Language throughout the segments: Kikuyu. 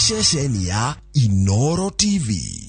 Ceceni ya Inoro TV.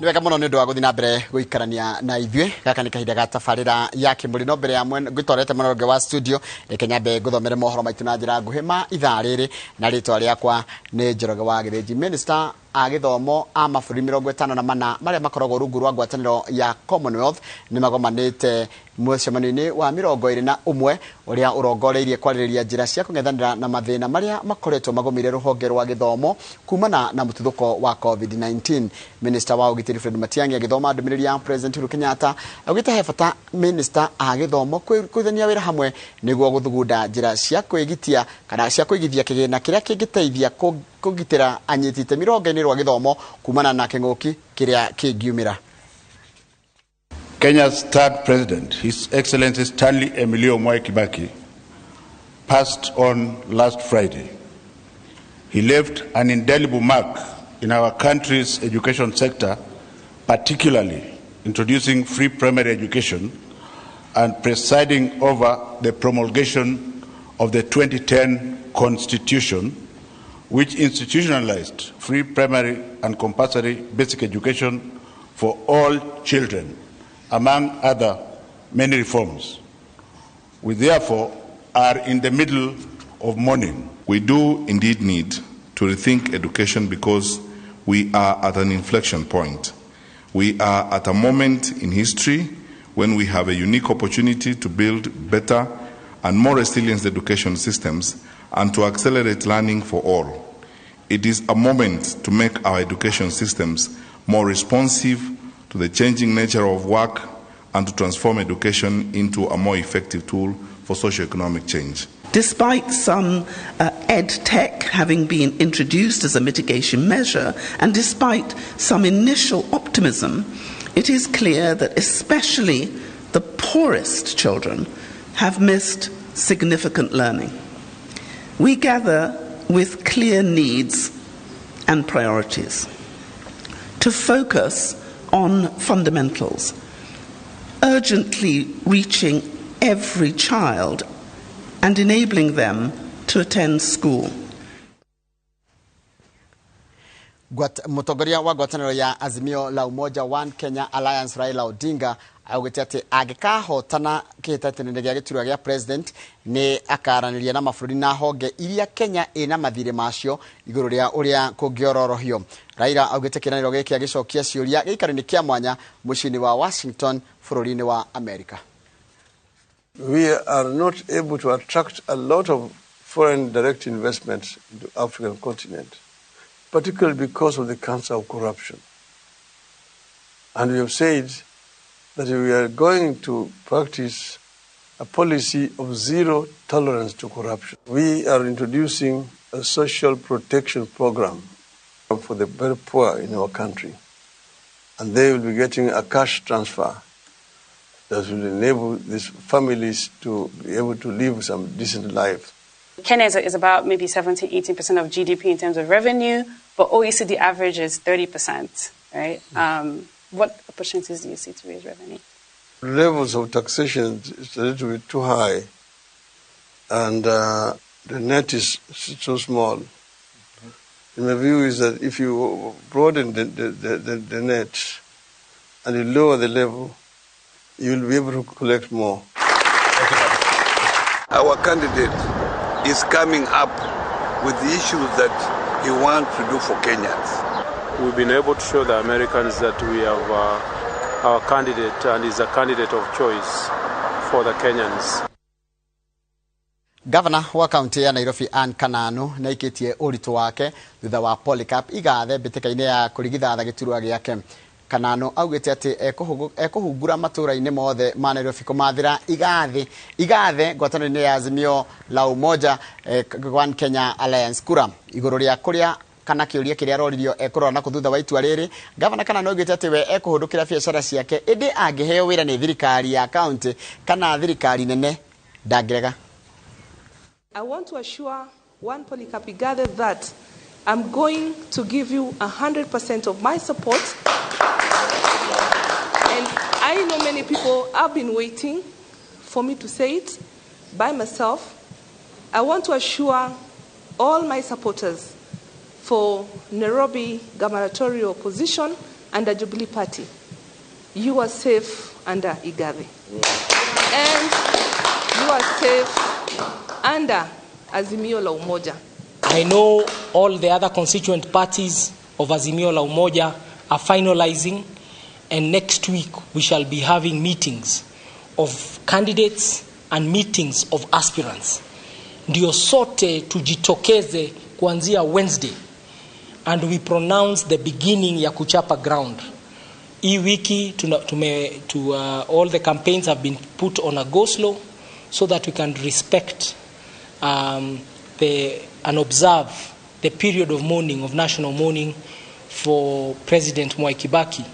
Nĩ wega mũno nĩ ũndũ wa gũthiĩ na mbere gũikarania na ithuĩ. Gaka nĩ kahinda ga tabarĩra ya Kĩmũrĩ. No mbere ya ngwĩtwarĩte mwena ũngĩ wa studio, reke nyambe ngũthomere mohoro maitũ na njĩra nguhĩ ma ithaa rĩrĩ, na rĩtwa rĩakwa nĩ Njoroge wa Gĩthĩnji. Minister a gĩthomo a mabũrũri 54 marĩa makoragwo rungu rwa ngwatanĩro ya Commonwealth nĩ magomanĩte mũcemanio-inĩ wa 21 ũrĩa ũrongoreirie kwarĩrĩria njĩra cia kũng'ethanĩra na mathĩna marĩa makoretwo magũmĩire rũhonge rwa gĩthomo kumana na mũtuthũko wa COVID-19. Minister wa ũgitĩri Fred Matiang'i agĩthoma ndũmĩrĩri ya President Uhuru Kenyatta augĩte he bata minister a gĩthomo kũrutithania wĩra hamwe nĩguo gũthugunda njĩra cia kwĩgitia kana cia kũigithia kĩgĩna kĩrĩa kĩngĩteithia kũgitĩra anyiti itemi rũhonge-inĩ rwa gĩthomo kumana na kĩng'ũki kĩrĩa kĩngiumĩra. Kenya's third president, His Excellency Stanley Emilio Mwai Kibaki, passed on last Friday. He left an indelible mark in our country's education sector, particularly introducing free primary education and presiding over the promulgation of the 2010 Constitution, which institutionalized free primary and compulsory basic education for all children, among other many reforms. We therefore are in the middle of mourning. We do indeed need to rethink education because we are at an inflection point. We are at a moment in history when we have a unique opportunity to build better and more resilient education systems and to accelerate learning for all. It is a moment to make our education systems more responsive to the changing nature of work and to transform education into a more effective tool for socioeconomic change. Despite some ed tech having been introduced as a mitigation measure, and despite some initial optimism, it is clear that especially the poorest children have missed significant learning. We gather with clear needs and priorities to focus on fundamentals, urgently reaching every child and enabling them to attend school. Mũtongoria wa ngwatanĩro ya Azimio la Umoja One Kenya Alliance Raila Odinga augĩte atĩ angĩkahotana kĩhĩtahĩtano gĩa gĩturwa gĩa president nĩ akaranĩria na mabũrũri na honge iria Kenya ĩna mathirĩ macio igũrũ rĩa ũrĩa kũngĩororohio. Raila augĩte kĩranĩro gĩkĩ agĩcokia ciũria gĩikaro-inĩ kĩa mwanya mũciĩ-inĩ wa Washington bũrũri-inĩ wa America. We are not able to attract a lot of foreign direct investments into the African continent, particularly because of the cancer of corruption. And we have said that we are going to practice a policy of zero tolerance to corruption. We are introducing a social protection program for the very poor in our country, and they will be getting a cash transfer that will enable these families to be able to live some decent life. Kenya is about maybe 17, 18% of GDP in terms of revenue, but OECD average is 30%, right? What opportunities do you see to raise revenue? Levels of taxation is a little bit too high, and the net is so small. In my view is that if you broaden the net and you lower the level, you will be able to collect more. Our candidate is coming up with the issues that he wants to do for Kenyans. We've been able to show the Americans that we have our candidate, and is a candidate of choice for the Kenyans. Governor wa kaunti ya Nairobi Ann Kananu nĩ aikĩtie ũritũ wake thutha wa Polycarp Igathe mbĩtĩka-inĩ ya kũrigithatha gĩturwa gĩake. Kananu augĩte atĩ ekũhungura matũũra-inĩ mothe ma Nairobi kũmathĩra Igathe ngwatanĩro-inĩ ya Azimio la Umoja One Kenya Alliance kura igũrũ rĩa kũrĩa kana kĩũria kĩrĩa aroririo ekũrora na thutha wa itua rĩrĩ. Gavana Kananu oigĩte atĩ we ekũhũndũkĩra biacara ciake ĩndĩ angĩheo wĩra nĩ thirikari ya county kana thirikari nene ndangĩrega. I want to assure one Polycarp Igathe that I'm going to give you 100% of my support. And I know many people have been waiting for me to say it by myself. I want to assure all my supporters for Nairobi gubernatorial position under Jubilee Party, you are safe under Igathe. And you are safe under Azimio la Umoja. I know all the other constituent parties of Azimio la Umoja are finalizing, and next week we shall be having meetings of candidates and meetings of aspirants. Ndio sote tujitokeze kuanzia Wednesday and we pronounce the beginning ya kuchapa ground. Hii wiki all the campaigns have been put on a go slow so that we can respect and observe the period of mourning, of national mourning for President Mwai Kibaki.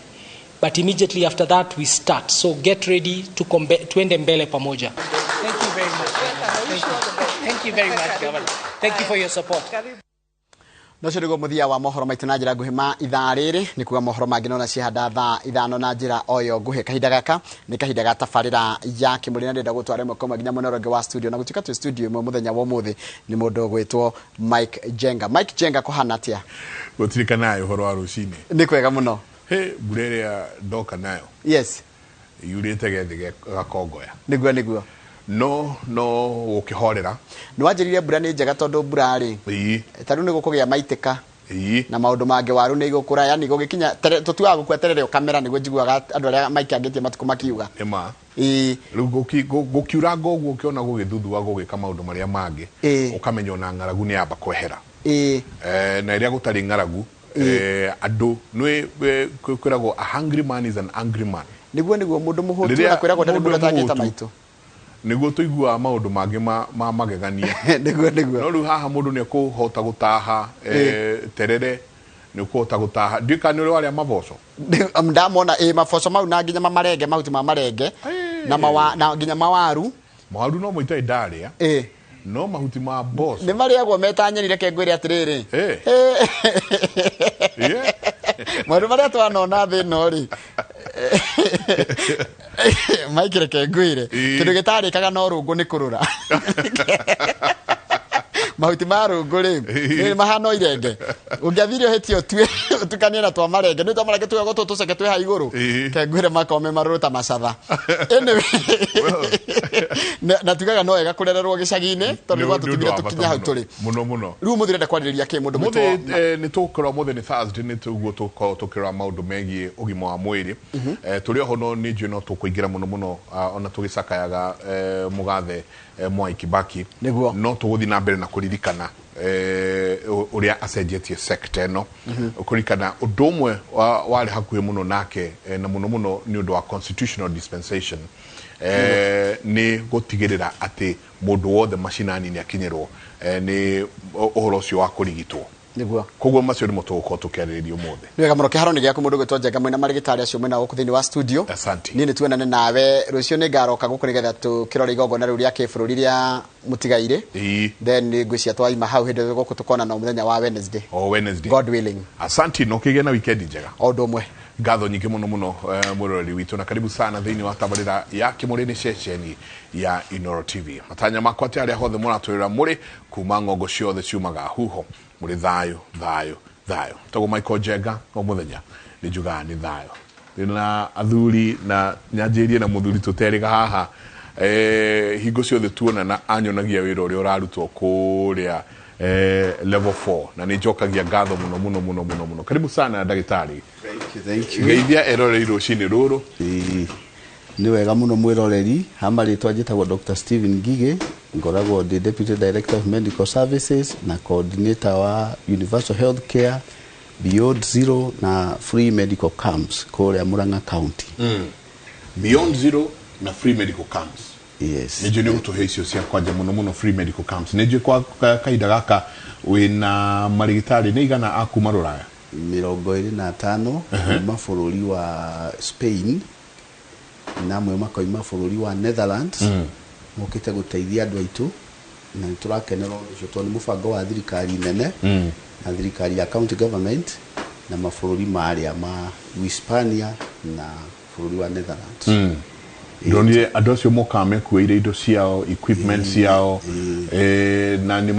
But immediately after that we start. So get ready to tuende mbele pamoja. Thank you very much. Thank you very much, Governor. Thank you for your support. No cio nĩguo mũthia wa mohoro maitũ na njĩra nguhĩ ma ithaa rĩrĩ nĩ kuga mohoro mangĩ nona cihanda thaa 5 na njĩra oyo nguhĩ. Kahinda gaka nĩ kahinda ga tabarĩra ya Kĩmũrĩ na ndĩrenda gũtwara ĩmwe kwa ĩmwe nginya mwena ũrĩa wa studio, na gũtuĩka twĩ studio ĩmwe mũthenya wa ũmũthĩ nĩ mũndũ ũgwĩtwo Mike Jenga. Mike Jenga, kũhana atĩa? Gũtirikanayo ũhoro wa rũcinĩ. Nĩ kwega mũno. He mbura ĩrĩa ndoka nayo. Yes. Yurĩte gethĩ gakongoya. Nĩguo nĩguo. No gũkĩhorera. Nĩ wanjĩrire mbura nĩ njega tondũ mbura rĩ ta rĩu nĩ gũkũgĩa maitĩka na maũndũ mangĩ, waru nĩ igũkũra, yani gũgĩkinya tũtuaga gũkua terere ũkamera, nĩguo njiguaga andũ arĩa maikangĩtie matukũ makiuga. Nĩma. Rĩu gũkiuranga ũguo ũkĩona gũgĩthuthua gũgĩka maũndũ marĩa mangĩ, ũkamenya ona ng'aragu nĩ yamba kwehera. Na ĩrĩa gũtarĩ ng'aragu, andũ nĩ kwĩragwo a hungry man is an angry man. Nĩguo nĩguo mũndũ mũhũtu na kwĩragwo ndarĩ mũndũ atangĩta maitũ. Nĩguo tũiguaga maũndũ mangĩ ma magegania. Nĩguo nĩguo. No rĩu haha mũndũ nĩ ekũhota gũtaha terere, nĩ ũkũhota gũtaha. Ndiũĩ kana nĩ ũrĩ warĩa maboco. Ndamona maboco mau na nginya marenge, mahuti ma marenge na nginya mawaru. Mawaru no mo itarĩ ndarĩa. No mahuti ma mboco nĩ marĩagwo meta nyeni. Reke ngwĩre atĩrĩrĩ, maũndũ marĩa twanona thĩ ĩno rĩ, Mike, reke ngwĩre kĩndũ gĩtarĩkaga no rũngũ nĩ kũrũra. Mahuti ma rũngũ rĩ nĩ mahana irenge, ũngĩathire ũhĩtie ũtue ũtukanie na twa marenge, nĩ twa marenge tuoyagwo tũtũ tũceke twĩ ha igũrũ, ke ngwĩre makome marũrũ ta macatha. Anyway, na tugaga no wega kũrererwo gĩcagi-inĩ tondũ nĩ gwatũtigire tũkinye hau tũrĩ mũno mũno. Rĩu ũmũthĩ ũrenda kwarĩrĩria kĩ mũndũ mũtwe? Nĩ tũkũrora ũmũthĩ nĩ Thursday, nĩ tũguo tũkorwo tũkĩrora maũndũ megiĩ ũgima wa mwĩrĩ. Tũrĩ oho no nĩ njũĩ no tũkũingĩra mũno mũno ona tũgĩcakayaga mũgathe Mwai Kibaki. No tũgũthiĩ na mbere na kũririkana ũrĩa acenjetie sector ĩno, kũririkana ũndũ ũmwe warĩ hakuhĩ mũno nake na mũno mũno nĩ ũndũ wa constitutional dispensation, nĩ gũtigĩrĩra atĩ mũndũ wothe macinani nĩ akinyĩrwo nĩ ũhoro ũcio wa kũrigitwo. Nĩguo. Koguo macio nĩmo tũgũkorwo tũkĩarĩrĩria ũmũthĩ. Nĩ wega mũno. Kĩharo nĩ gĩaku mũndũ gwĩtwo Njenga mwĩna marĩgĩtarĩ acio mwena gũkũ thĩinĩ wa studio. Asante. Niĩ nĩ tuonane nawe rũciũ, nĩ ngaroka gũkũ nĩgetha tũkĩrore igongona rĩu rĩa kĩbũrũri rĩa mũtigairĩ. Then ngwĩciria twaima hau hĩndĩ ĩyo gũkũ tũkonana mũthenya wa Wednesday. O Wednesday. God willing. Asante, no kĩgĩe na weekend njega. O ũndũ ũmwe. Ngatho nyingĩ mũno mũno mwĩroreri witũ, na karibu sana thĩinĩ wa tabarĩra ya Kĩmũrĩ nĩ ceceni ya Inooro TV. Matanya makwa atĩ arĩa hothe mũratwĩrora mũrĩ kuma ng'ongo ciothe ciumaga huho mũrĩ thayũ thayũ thayũ. Tagwo Michael Njenga o mũthenya nĩ njugaga nĩ thayũ. Ndĩna athuri na nyanjĩrie na mũthuri tũterĩga haha hingo ciothe tuonana anyonagia wĩra ũrĩa ũrarutwo kũrĩa level 4, na nĩ njokagia ngatho mũno mũno mũno mũno mũno. Karibu sana ndagĩtarĩ. Thank you. Geithia eroreri rũcinĩ rũrũ. Nĩ wega mũno mwĩroreri. Ha marĩtwa njĩtagwo Dr. Stephen Ngige, ngoragwo ndĩ Deputy Director of Medical Services na Coordinator wa Universal Health Care, Beyond Zero na Free Medical Camps kũrĩa Murang'a County. Beyond Zero na Free Medical Camps. Yes. Nĩ njũĩ nĩ ũgũtũhe icio cia kwanja mũno mũno free medical camps. Nĩ njũĩ kwa kahinda gaka Wĩna marigitari nĩ igana a kuma Rũraya? 25 kuma bũrũri wa Spain, na amwe makoima bũrũri wa Netherlands. Mokĩte gũteithia andũ aitũ, na nĩ tũrakenera ũndũ ũcio tondũ nĩ mũbango wa thirikari nene na thirikari ya county government na mabũrũri marĩa ma Hispania na bũrũri wa Netherlands. Ndonire andũ acio mokaga mekuĩire indo ciao, equipment ciao, na nĩ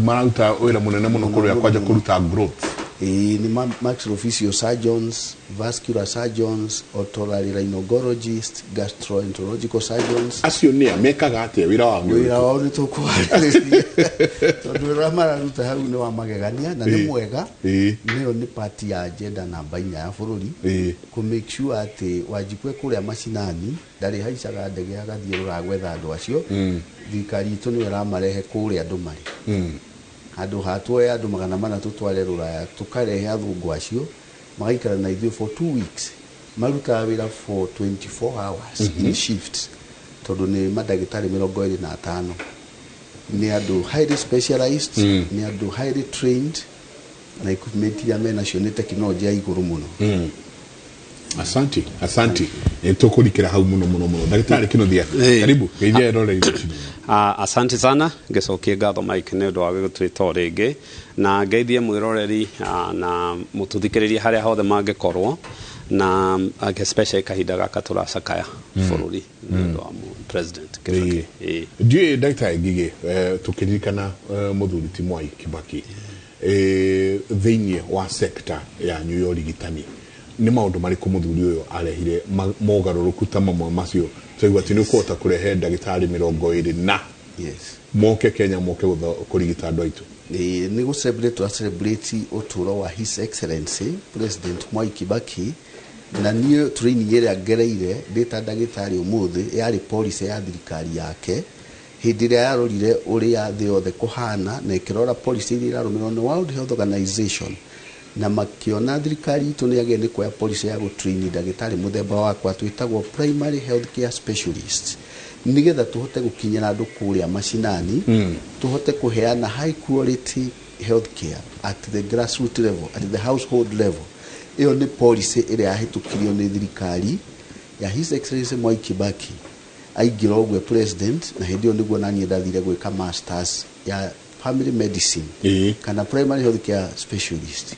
mararuta wĩra mũnene mũno kũrĩa kwanja kũruta growth. Ĩĩ, nĩ maxillofacial surgeons, vascular surgeons, otolaryngologist, gastroenterological surgeons. Acio nĩa mekaga atĩa? Wĩra wao nĩ Wĩra ũrĩkũ? Wao nĩ tũkwarĩrĩria tondũ wĩra ũrĩa mararuta hau nĩ wa magegania na nĩ mwega. Nĩyo nĩ part ya agenda namba 4 ya bũrũri, kũ make sure atĩ Wanjikũ e kũrĩa macinani, ndarĩ haicaga ndege agathiĩ Rũraya gwetha andũ acio. Thirikari itũ nĩyo ĩramarehe kũrĩa andũ marĩ. Handũ ha tuoe andũ 400 tũtware Rũraya, tũkarehe athũngũ acio magaikara na ithuĩ for 2 weeks, marutaga wĩra for 24 hours in shifts, tondũ nĩ mandagĩtarĩ 25, nĩ andũ highly specialized, nĩ andũ highly trained, na equipment iria menacio nĩ technology ya igũrũ mũno. Asante, asante. Tũkũrikĩra hau mũno mũno mũno. Ndagĩtarĩ Kĩnuthia, karibu, geithia eroreri. Asante sana. Ngĩcokie ngatho Mike nĩ ũndũ wa gũtwĩta o rĩngĩ, na ngeithie mwĩroreri na mũtũthikĩrĩria harĩa hothe mangĩkorwo, na especially kahinda gaka tũracakaya bũrũri nĩ ũndũ wa President Kibaki. Ĩĩ. Ndiũĩ, ndagĩtarĩ Ngigĩ, tũkĩririkana mũthuri ti Mwai Kibaki, thĩinĩ wa sector yanyu ya ũrigitani, nĩ maũndũ marĩkũ mũthuri ũyũ arehire mogarũrũku ta mamwe macio twaigua atĩ nĩ ũkũhota kũrehe ndagĩtarĩ 20 na moke Kenya, moke kũrigita andũ aitũ? Ĩĩ, nĩ gũ celebrate tũra celebrate ũtũũro wa His Excellency President Mwai Kibaki, na niĩ training ĩrĩa ngereire ndĩ ta ndagĩtarĩ ũmũthĩ yarĩ policy ya thirikari yake hĩndĩ ĩrĩa yarorire ũrĩa thĩ yothe kũhana na ĩkĩrora policy iria irarũmĩrĩrwo nĩ World Health Organization, na makĩona thirikari itũ nĩ yagĩrĩire nĩ kuoya policy ya gũtrain ndagĩtarĩ mũthemba wakwa twĩtagwo primary health care specialist, nĩgetha tũhote gũkinyĩra andũ kũrĩa macinani, tũhote kũheana high quality health care at the grassroots level, at the household level. Ĩyo nĩ policy ĩrĩa yahĩtũkirio nĩ thirikari ya His Excellency Mwai Kibaki aingĩra ũguo president, na hĩndĩ ĩyo nĩguo naniĩ ndathire gwĩka masters ya family medicine kana primary health care specialist.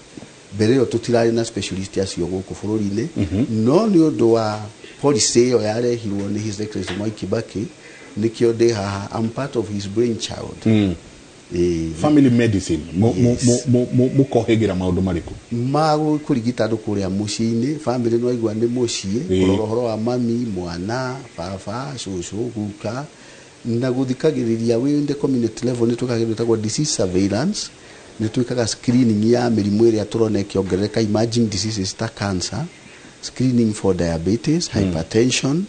Mbere ĩyo tũtirarĩ na specialist acio gũkũ bũrũri-inĩ, no nĩ ũndũ wa policy ĩyo yarehirwo nĩ His Excellency Mwai Kibaki, nĩkĩo ndĩ haha. I'm part of his brainchild. Ĩĩ. Family medicine mũkohĩgĩra maũndũ marĩkũ? Ma kũrigita andũ kũrĩa mũciĩ-inĩ. Family no aigua nĩ mũciĩ, kũrora ũhoro wa mami, mwana, baba, cũcũ, guka, na gũthikagĩrĩria wĩ in the community level. Nĩ twĩkaga kĩndũ gĩtagwo disease surveillance, nĩ twĩkaga screening ya mĩrimũ ĩrĩa tũrona ĩkĩongerereka, emerging diseases ta cancer, screening for diabetes, hypertension,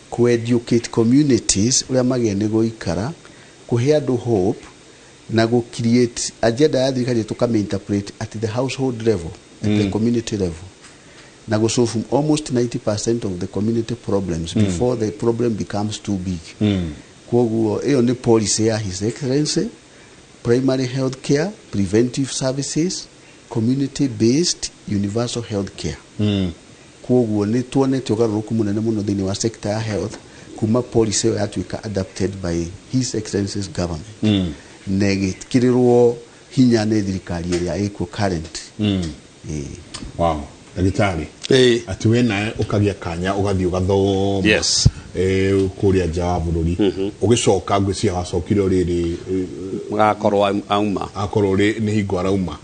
ku-educate communities ũrĩa magĩrĩire nĩ gũikara, kũhe andũ hope na gũ create agenda ya thirikari tũkame-interpret at the household level, at the community level, na gũ solve almost 90% of the community problems before the problem becomes too big. Koguo ĩyo nĩ policy ya His Excellency: primary health care, preventive services, community based universal health care. Koguo nĩ tuonete ũgarũrũku mũnene mũno thĩinĩ wa sector ya health kuma policy ĩyo yatuĩka adopted by His Excellency's government na ĩgĩkĩrĩrwo hinya nĩ thirikari ĩrĩa ĩkuo current. Ĩĩ. Wow, ndagĩtarĩ, atĩ we nawe ũkagĩa kanya ũgathiĩ ũgathoma kũrĩa nja wa bũrũri, ũgĩcoka ngwĩciria wacokire o rĩrĩ akorwo auma. Akorwo nĩ hingo arauma.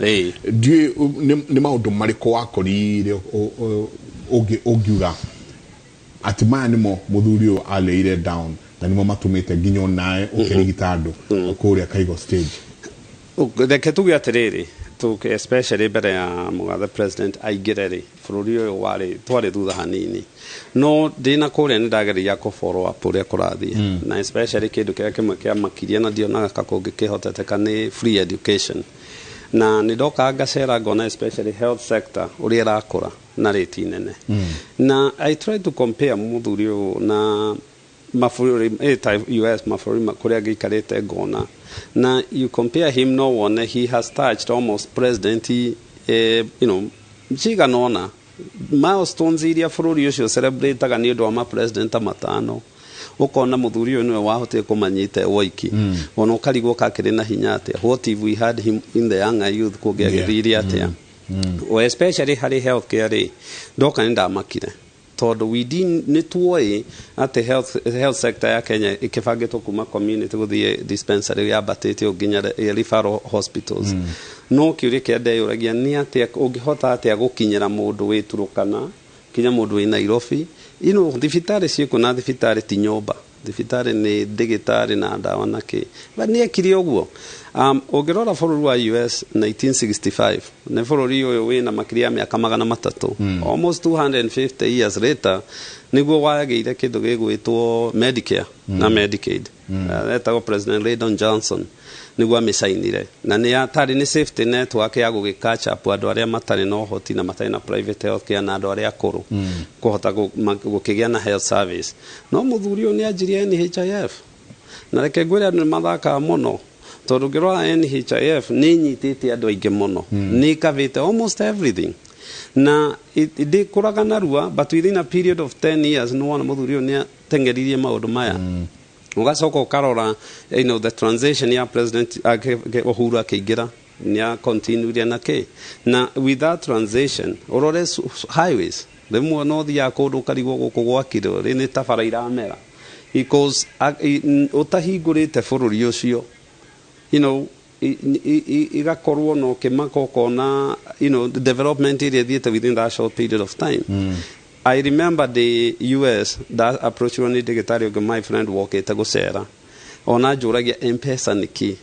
Ndiũĩ nĩ maũndũ marĩkũ wakorire ũngiuga atĩ maya nĩmo mũthuri ũyũ aleire down na nĩmo matũmĩte nginya onawe ũkĩrigita andũ kũrĩa Kaigo stage? Reke tuge atĩrĩrĩ, especially mbere ya mũgathe president aingĩre rĩ, bũrũri ũyũ warĩ twarĩ thutha hanini, no ndĩna kũrĩa nĩ ndageria kũ follow up ũrĩa kũrathiĩ, na especially kĩndũ kĩrĩa kĩmwe kĩamakirie na ndionaga ka kũngĩkĩhoteteka nĩ free education, na nĩ ndokaga ngacera ngona especially health sector ũrĩa ĩrakũra na rĩti nene. Na I try to compare mũthuri ũyũ na mabũrũri ta US, mabũrũri kũrĩa ngĩikarĩte, ngona Na you compare him, no wone he has touched almost president cigana ũna milestones iria bũrũri ũcio celebrataga nĩ ũndũ wa ma president matano. Ũkona mũthuri ũyũ nĩwe wahotire kũmanyita e woiki. Ona ũkarigwo kakĩrĩ na hinya atĩa. What if we had him in the younger youth, kũngĩagĩthire atĩa? O especially harĩ healthcare rĩ, ndoka nĩ ndamakire tondũ we didn't, nĩ tuoĩ atĩ health sector ya Kenya ĩkĩbangĩtwo kuma community gũthiĩ dispensary yambatĩte nginya referral hospitals. No kĩũria kĩrĩa ndeyũragia nĩ atĩa ũngĩhota atĩa gũkinyĩra mũndũ wĩ Turukana kinya mũndũ wĩ Nairobi. Thibitarĩ ciĩkuo na thibitarĩ ti nyũmba, thibitarĩ nĩ ndĩgĩtarĩ na ndawa na kĩ, but nĩ ekire ũguo. Ũngĩrora bũrũri wa US 1965, nĩ bũrũri ũyũ wĩna makĩria ya mĩaka 300, almost 250 years later nĩguo wagĩire kĩndũ gĩgwĩtwo Medicare na Medicaid. Etagwo President Lyndon Johnson nĩguo amĩcainire, na nĩ atarĩ nĩ safety network ya gũgĩ catch up andũ arĩa matarĩ na ũhoti na matarĩ na private health care na andũ arĩa akũrũ kũhota gũkĩgĩa na health service. No mũthuri ũyũ nĩ anjirie NHIF, na reke ngwĩre andũ nĩ mathakaga mũno tondũ ũngĩrora NHIF nĩ ĩnyitĩte andũ aingĩ mũno, nĩ ĩkavĩte almost everything na ndĩkũraga narua, but within a period of 10 years nĩ wona mũthuri ũyũ nĩ ateng'eririe maũndũ maya. Ũgacoka ũkarora the transition ya President Uhuru akĩingĩra nĩ continuire na kĩ, na with that transition ũrore highways, rĩmwe no thiaga kũndũ ũkarigwo gũkũ gwakirwo rĩ nĩ ta bara iramera because ũtahingũrĩte bũrũri ũcio, igakorwo no ũkĩmaka ũkona the development ĩrĩa ĩthiĩte within that short period of time. I remember the US that approachirwo nĩ ndagĩtarĩ ũngĩ, my friend wokĩte gũcera, ona njũragia M-Pesa nĩ kĩ.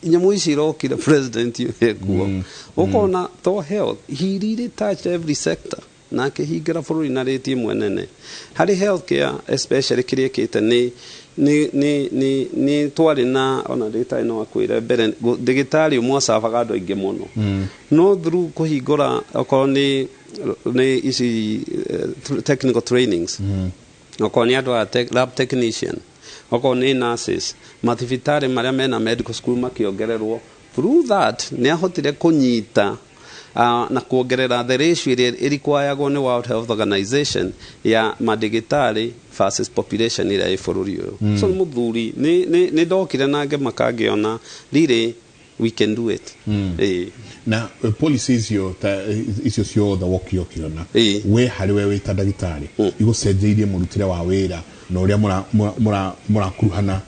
Nyamũ ici irokire president ekuo. Ũkona to health, he really touched every sector na akĩhingĩra bũrũri na rĩti ĩmwe nene harĩ healthcare, especially kĩrĩa ĩkĩte nĩ twarĩ na ona ndagĩtarĩ no akwĩre mbere ndagĩtarĩ ũmwe acavaga andũ aingĩ mũno. No through kũhingũra okorwo nĩ ici technical trainings, okorwo nĩ andũ a lab technician, okorwo nĩ nurses, mathibitarĩ marĩa mena medical school makĩongererwo, through that nĩ ahotire kũnyita na kuongerera the ratio ĩrĩa ĩrikwayagwo nĩ World Health Organization ya mandagĩtarĩ versus population ĩrĩa ĩ bũrũri ũyũ. So nĩ mũthuri nĩ ndokire na ngĩmaka ngĩona really we can do it. Ĩĩ. Na policy icio ta icio ciothe wokire ũkĩona we harĩ we wĩ ta ndagĩtarĩ igũcenjeirie mũrutĩre wa wĩra na ũrĩa mũrakuruhana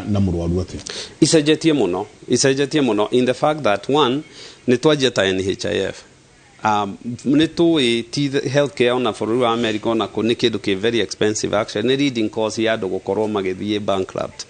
na mũrwaru atĩa? Icenjetie mũno, icenjetie mũno in the fact that one, nĩ twanjia ta NHIF, nĩ tũĩ ti healthcare ona bũrũri wa America ona kũ nĩ kĩndũ kĩ very expensive, actually nĩ leading cause ya andũ gũkorwo magĩthiĩ bankrupt.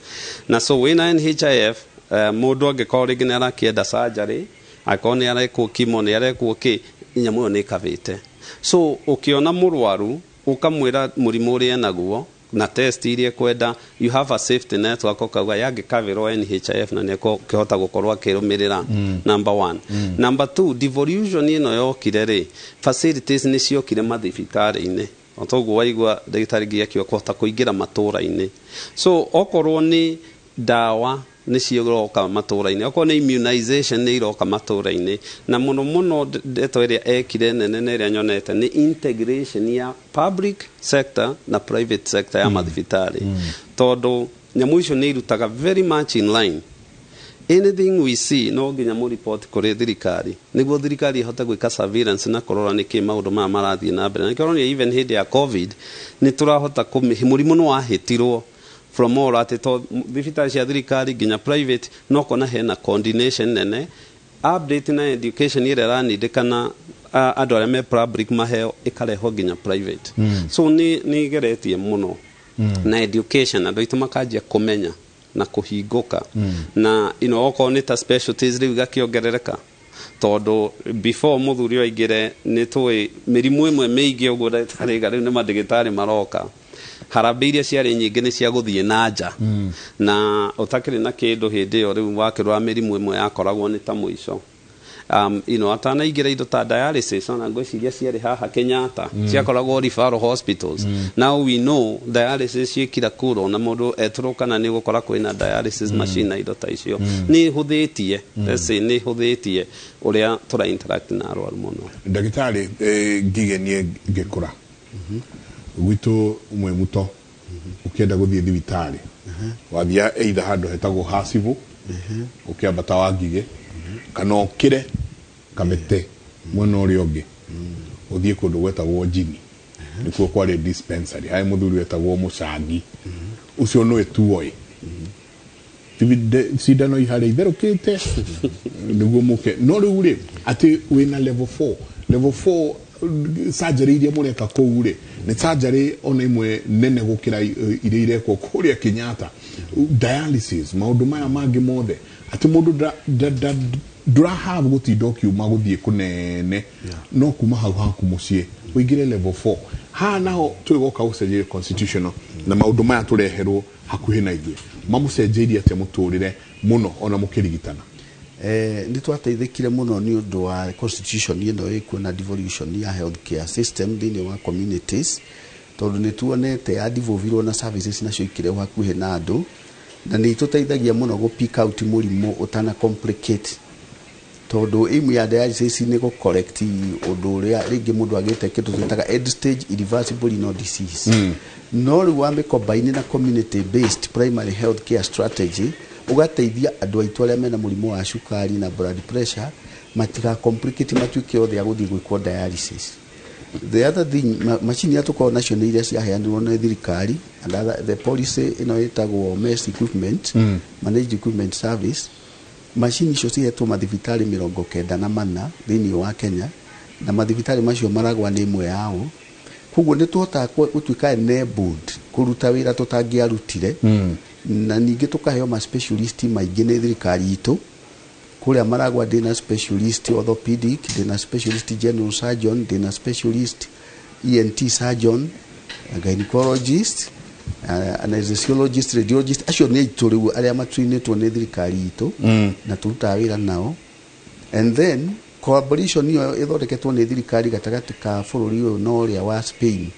Na so wĩna NHIF, mũndũ angĩkorwo rĩngĩ nĩ arakĩenda surgery, angĩkorwo nĩ arekwo chemo, nĩ arekwo kĩ, nyamũ ĩyo nĩ ĩkavĩte. So ũkĩona mũrwaru ũkamwĩra mũrimũ ũrĩa enaguo na test iria ekwenda, you have a safety network, ũkauga yangĩkavĩrwo NHIF na nĩekũhota gũkorwo akĩrũmĩrĩra. Number one. Number two, devolution ĩno yokire rĩ, facilities nĩ ciokire mathibitarĩ-inĩ, o toguo waigua ndagĩtarĩ nginya akiuga kũhota kũingĩra matũra-inĩ. So okorwo nĩ ndawa nĩ ciroka matũra-inĩ, okorwo nĩ immunization nĩ iroka matũra-inĩ, na mũno mũno ndeto ĩrĩa ekire nene na ĩrĩa nyonete nĩ integration ya public sector na private sector ya mathibitarĩ, tondũ nyamũ icio nĩ irutaga very much in line. Anything we see no nginya mũ report kũrĩ thirikari nĩguo thirikari ĩhote gwĩka surveillance na kũrora nĩkĩ maũndũ maya marathiĩ na mbere. Na nĩkĩo ũronire even hĩndĩ ya COVID nĩ tũrahota mũrimũ nĩ wahĩtirwo from all atĩ to thibitarĩ cia thirikari nginya private, no kona hena coordination nene, update na education ĩrĩa ĩranindĩkana andũ arĩa me public maheo ĩkarehwo nginya private. So nĩ igeretie mũno na education, andũ aitũ makanjia kũmenya na kũhingũka na okorwo nĩ ta specialties rĩu igakĩongerereka, tondũ before mũthuri ũyũ aingĩre nĩ tũĩ mĩrimũ ĩmwe mĩingĩ ũguo ndagĩtarĩ rĩu nĩ mandagĩtarĩ maroka, harambĩ iria ciarĩ nyingĩ nĩ cia gũthiĩ na nja na ũtakĩrĩ na kĩndũ hĩndĩ ĩyo rĩu wakĩrora mĩrimũ ĩmwe yakoragwo nĩ ta mũico. Atanaingĩra indo ta dialysis, ona ngwĩciria ciarĩ haha Kenyatta, ciakoragwo referral hospitals. Now we know dialysis ciĩkira kũrwo na mũndũ etũrwo kana nĩ ũgũkora kwĩna dialysis machine na indo ta icio. Nĩ ĩhũthĩtie, let's say, nĩ ĩhũthĩtie ũrĩa tũra interact na arwaru mũno. Ndagĩtarĩ Ngige, niĩ ngĩkũra gwitũ mwĩ muto, ũkĩenda gũthiĩ thibitarĩ wathia either handũ hetagwo Hacibũ, ũkĩambata wa Ngige, kana ũkĩre Kamĩtĩ mwena ũrĩa ũngĩ, ũthiĩ kũndũ gwetagwo Njini, nĩkuo kwarĩ dispensary harĩ mũthuri wetagwo Mũcangi, ũcio nĩwe tuoĩ cindano iharĩa itherũkĩte nĩguo mũke. No rĩu rĩ, atĩ wĩna level 4, level 4 surgery iria mũreka kũu rĩ, nĩ surgery ona imwe nene gũkĩra iria irekwo kũrĩa Kenyatta, dialysis, maũndũ maya mangĩ mothe, atĩ mũndũ ndũrahave gũtinda ũkiuma gũthiĩ kũnene, no kuma hau haku mũciĩ ũingĩre level 4. Haha naho twĩgoka gũcenjerio constitutional na maũndũ maya tũreherwo hakuhĩ na ithuĩ, mamũcenjeirie atĩa mũtũrĩre mũno ona mũkĩrigitana? Nĩ twateithĩkire mũno nĩ ũndũ wa constitution ĩno ĩkuo na devolution ya healthcare system thĩinĩ wa communities, tondũ nĩ tuonete ya devolvirwo na services nacio ikĩrehwo hakuhĩ na andũ, na nĩ itũteithagia mũno gũ pick out mũrimũ ũtana complicate, tondũ aim ya dialysis nĩ gũ correct ũndũ ũrĩa rĩngĩ mũndũ agĩte kĩndũ twĩtaga end stage irreversible renal disease. No rĩu wamĩcombine na community based primary health care strategy, ũgateithia andũ aitũ arĩa mena mũrimũ wa cukari na blood pressure matiga complicate, matuĩke othe a gũthiĩ gwĩkwo dialysis. The other thing, macini iria tũkoragwo nacio nĩ iria ciaheanirwo nĩ thirikari and other, the policy ĩno ĩtagwo MES equipment, managed equipment service. Macini icio cihetwo mathibitarĩ 94 thĩinĩ wa Kenya, na mathibitarĩ macio Maragwa nĩ ĩmwe yao. Koguo nĩ tũhotaga gũtuĩka enabled kũruta wĩra tũtangĩarutire, na ningĩ tũkaheo ma specialist maingĩ nĩ thirikari itũ. Kũrĩa Maragwa ndĩna specialist orthopedic, ndĩna specialist general surgeon, ndĩna specialist ENT surgeon, gynecologist, anesthesiologist, radiologist. Acio nĩ aitũ rĩu arĩa matrainĩtwo nĩ thirikari itũ, na tũrutaga wĩra nao. And then collaboration ĩyo ĩthondeketwo nĩ thirikari gatagatĩ ka bũrũri ũyũ na ũrĩa wa Spain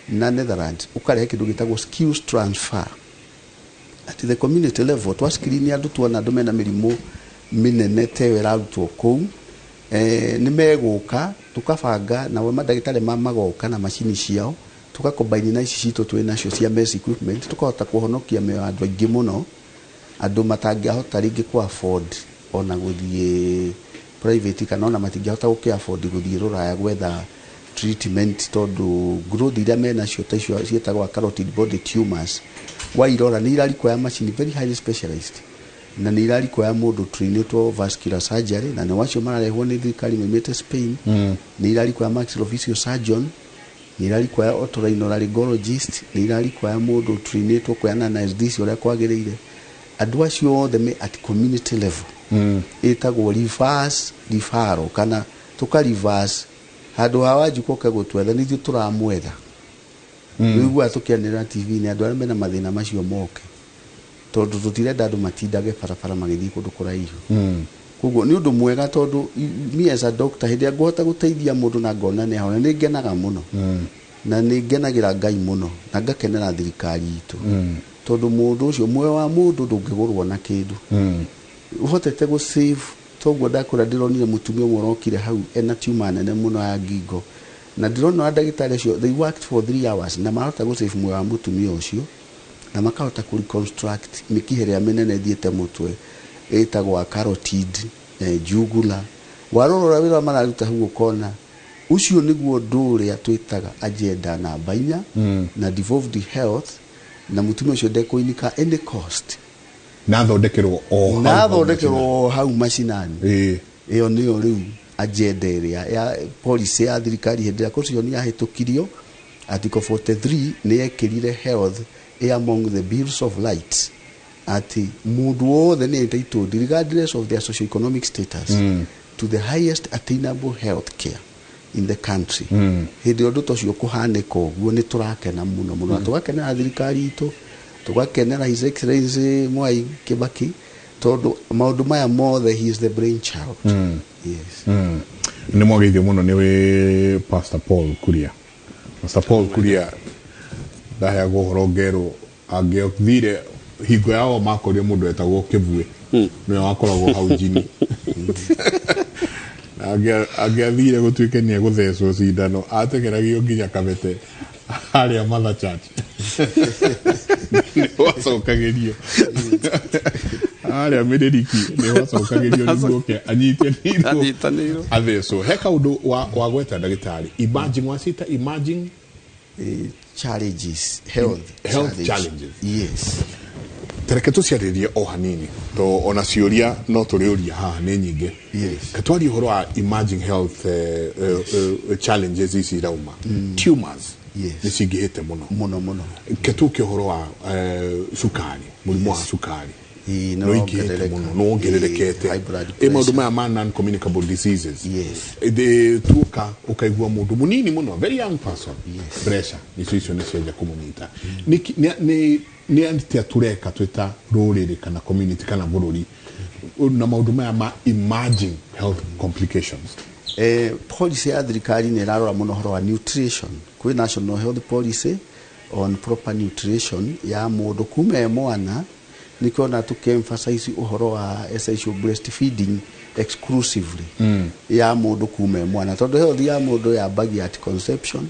na Netherlands, ũkarehe kĩndũ gĩtagwo skills transfer at the community level. Twa screen andũ, tuona andũ mena mĩrimũ mĩnene ta ĩyo ĩrarutwo kũu, nĩ megũka, tũkabanga nao mandagĩtarĩ ma magoka na macini ciao, tũgacombine na ici citũ twĩ nacio cia MES equipment, tũkahota kũhonokia mĩoyo ya andũ aingĩ mũno, andũ matangĩahota rĩngĩ kũ afford ona gũthiĩ private, kana ona matingĩhota gũkĩ afford gũthiĩ rũraya gwetha treatment, tondũ growth iria menacio ta icio ciĩtagwo carotid body tumors, wairora nĩ irarequire macini very highly specialized, na nĩ irarequire mũndũ trainĩtwo vascular surgery, na nĩ wacio mararehwo nĩ thirikari maumĩte Spain. Nĩ irarequire maxillofacial surgeon, nĩ irarequire otorhinolaryngologist, nĩ irarequire mũndũ trainĩtwo kũheana anesthesia ũrĩa kwagĩrĩire. Andũ acio othe me at community level, ĩtagwo reverse referral, kana tũka reverse handũ ha Wanjikũ oke gũtwetha, nĩ ithuĩ tũramwetha. Rĩu tũkĩanĩrĩra TV-inĩ andũ arĩa mena mathĩna macio moke, tondũ tũtirenda andũ matindage barabara magĩthiĩ kũndũ kũraihu. Koguo nĩ ũndũ mwega, tondũ me as a doctor, hĩndĩ ĩrĩa ngũhota gũteithia mũndũ na ngona nĩ ahona, nĩ ngenaga mũno, na nĩ ngenagĩra Ngai mũno, na ngakenera thirikari itũ, tondũ mũndũ ũcio, muoyo wa mũndũ ndũngĩgũrwo na kĩndũ. Ũhotete gũ save toguo, ndakũra ndĩronire mũtumia ũmwe ũrokire hau ena tumor nene mũno ya ngingo, na ndĩrona ndagĩtarĩ acio, they worked for 3 hours na marahota gũ save muoyo wa mũtumia ũcio, na makahota kũ reconstruct mĩkiha ĩrĩa mĩnene ĩthiĩte mũtwe ĩtagwo carotid, jugular. Warora wĩra mararuta hau, ũkona ũcio nĩguo ũndũ ũrĩa twĩtaga agenda namba 4 na devolved health, na mũtumia ũcio ndekũinika any cost. Na athondekerwo o hau na hau. Athondekerwo hau macinani. Ĩyo nĩyo rĩu agenda ĩrĩa ya policy ya thirikari. Hĩndĩ ĩrĩa constitution yahĩtũkirio, article 43 nĩ yekĩrire health ĩ among the bills of rights, atĩ mũndũ wothe nĩ entitled regardless of their socioeconomic status to the highest attainable health care in the country. Hĩndĩ ĩrĩa ũndũ ta ũcio kũhanĩka ũguo, nĩ tũrakena mũno mũno, na tũgakenera thirikari itũ, tũgakenera His Excellency Mwai Kibaki, Tondu maundu maya mothe, he is the brain child. Yes. Nĩ mwageithio mũno nĩ Pastor Paul Kuria. Pastor Paul Kuria ndaheagwo ũhoro ngerwo angĩothire hingo yao makorio mũndũ etagwo Kĩbuĩ, nĩwe wakoragwo hau njini. Angĩathire gũtuĩke nĩ egũthecwo cindano, ategeragio nginya Kabete harĩa Mother Church, nĩ gwacokagĩrio harĩa Mĩrĩriki, nĩ gwacokagĩrio nĩguo oke anyitanĩirwo athecwo. He kaũndũ wa gweta ndagĩtarĩ, emerging, wacita emerging Challenges, health health challenges. Yes. Tereke tũciarĩrie o hanini to ona ciũria no tũrĩũria haha nĩ nyingĩ. Ketwarie ũhoro wa emerging health challenges ici irauma, tumors nĩ cingĩhĩte mũno. Mũno mũno. Ketũke ũhoro wa cukari, mũrimũ wa cukari nĩ nĩ ũingĩhĩte mũno, nĩ wongererekete. High blood ĩ maũndũ maya ma non communicable diseases. Tuoka ũkaigua mũndũ mũnini mũno, very young person, pressure icio icio nĩ cianjia kũmũnyita. Nĩ atĩa tũreka twĩta rũrĩrĩ kana community kana bũrũri na maũndũ maya ma emerging health complications? Policy ya thirikari nĩ ĩrarora mũno ũhoro wa nutrition. Kwĩ national health policy on proper nutrition ya mũndũ kuma e mwana. Nĩkĩona tũkĩ-emphasize ũhoro wa essential breastfeeding exclusively ya mũndũ kuma e mwana, tondũ health ya mũndũ yambagia at conception.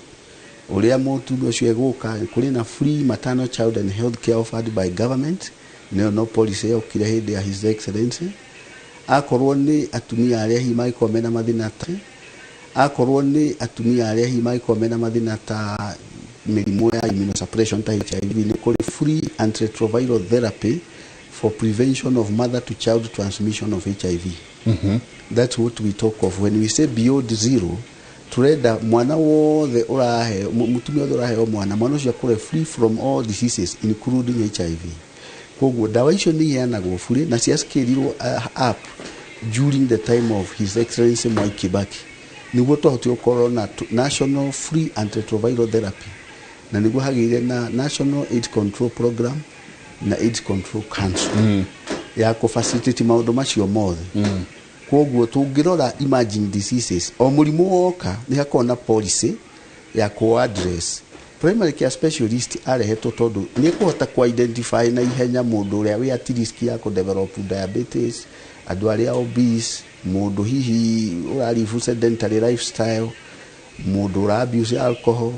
Ũrĩa mũtumia ũcio egũka, kũrĩ na free maternal, child and health care offered by government. Nĩyo no policy yokire hĩndĩ ya His Excellency. Akorwo nĩ atumia arĩa hihi mangĩkorwo mena mathĩna ta, akorwo nĩ atumia arĩa hihi mangĩkorwo mena mathĩna ta mĩrimũ ya immunosuppression ta HIV, nĩ kũrĩ free antiretroviral therapy for prevention of mother to child transmission of HIV. That's what we talk of when we say Beyond Zero. Turenda mwana wothe ũrahe, mũtumia wothe ũraheo mwana, mwana ũcio akũre free from all diseases including HIV. Koguo ndawa icio nĩ iheanagwo bure na ciascalirwo up during the time of His Excellency Mwai Kibaki, nĩguo twahotire gũkorwo na national free antiretroviral therapy, na nĩguo hagĩire na National AIDS Control Program na AIDS Control Council ya kũ-facilitate maũndũ macio mothe. Koguo tũngĩrora emerging diseases, o mũrimũ woka nĩ hakoragwo na policy ya kũ address. Primary care specialist arehetwo tondũ nĩ ekũhota kũ identify na ihenya mũndũ ũrĩa wĩ at risk ya kũ develop diabetes, andũ arĩa obese, mũndũ hihi ũralive sedentary lifestyle, mũndũ ũra abuse alcohol,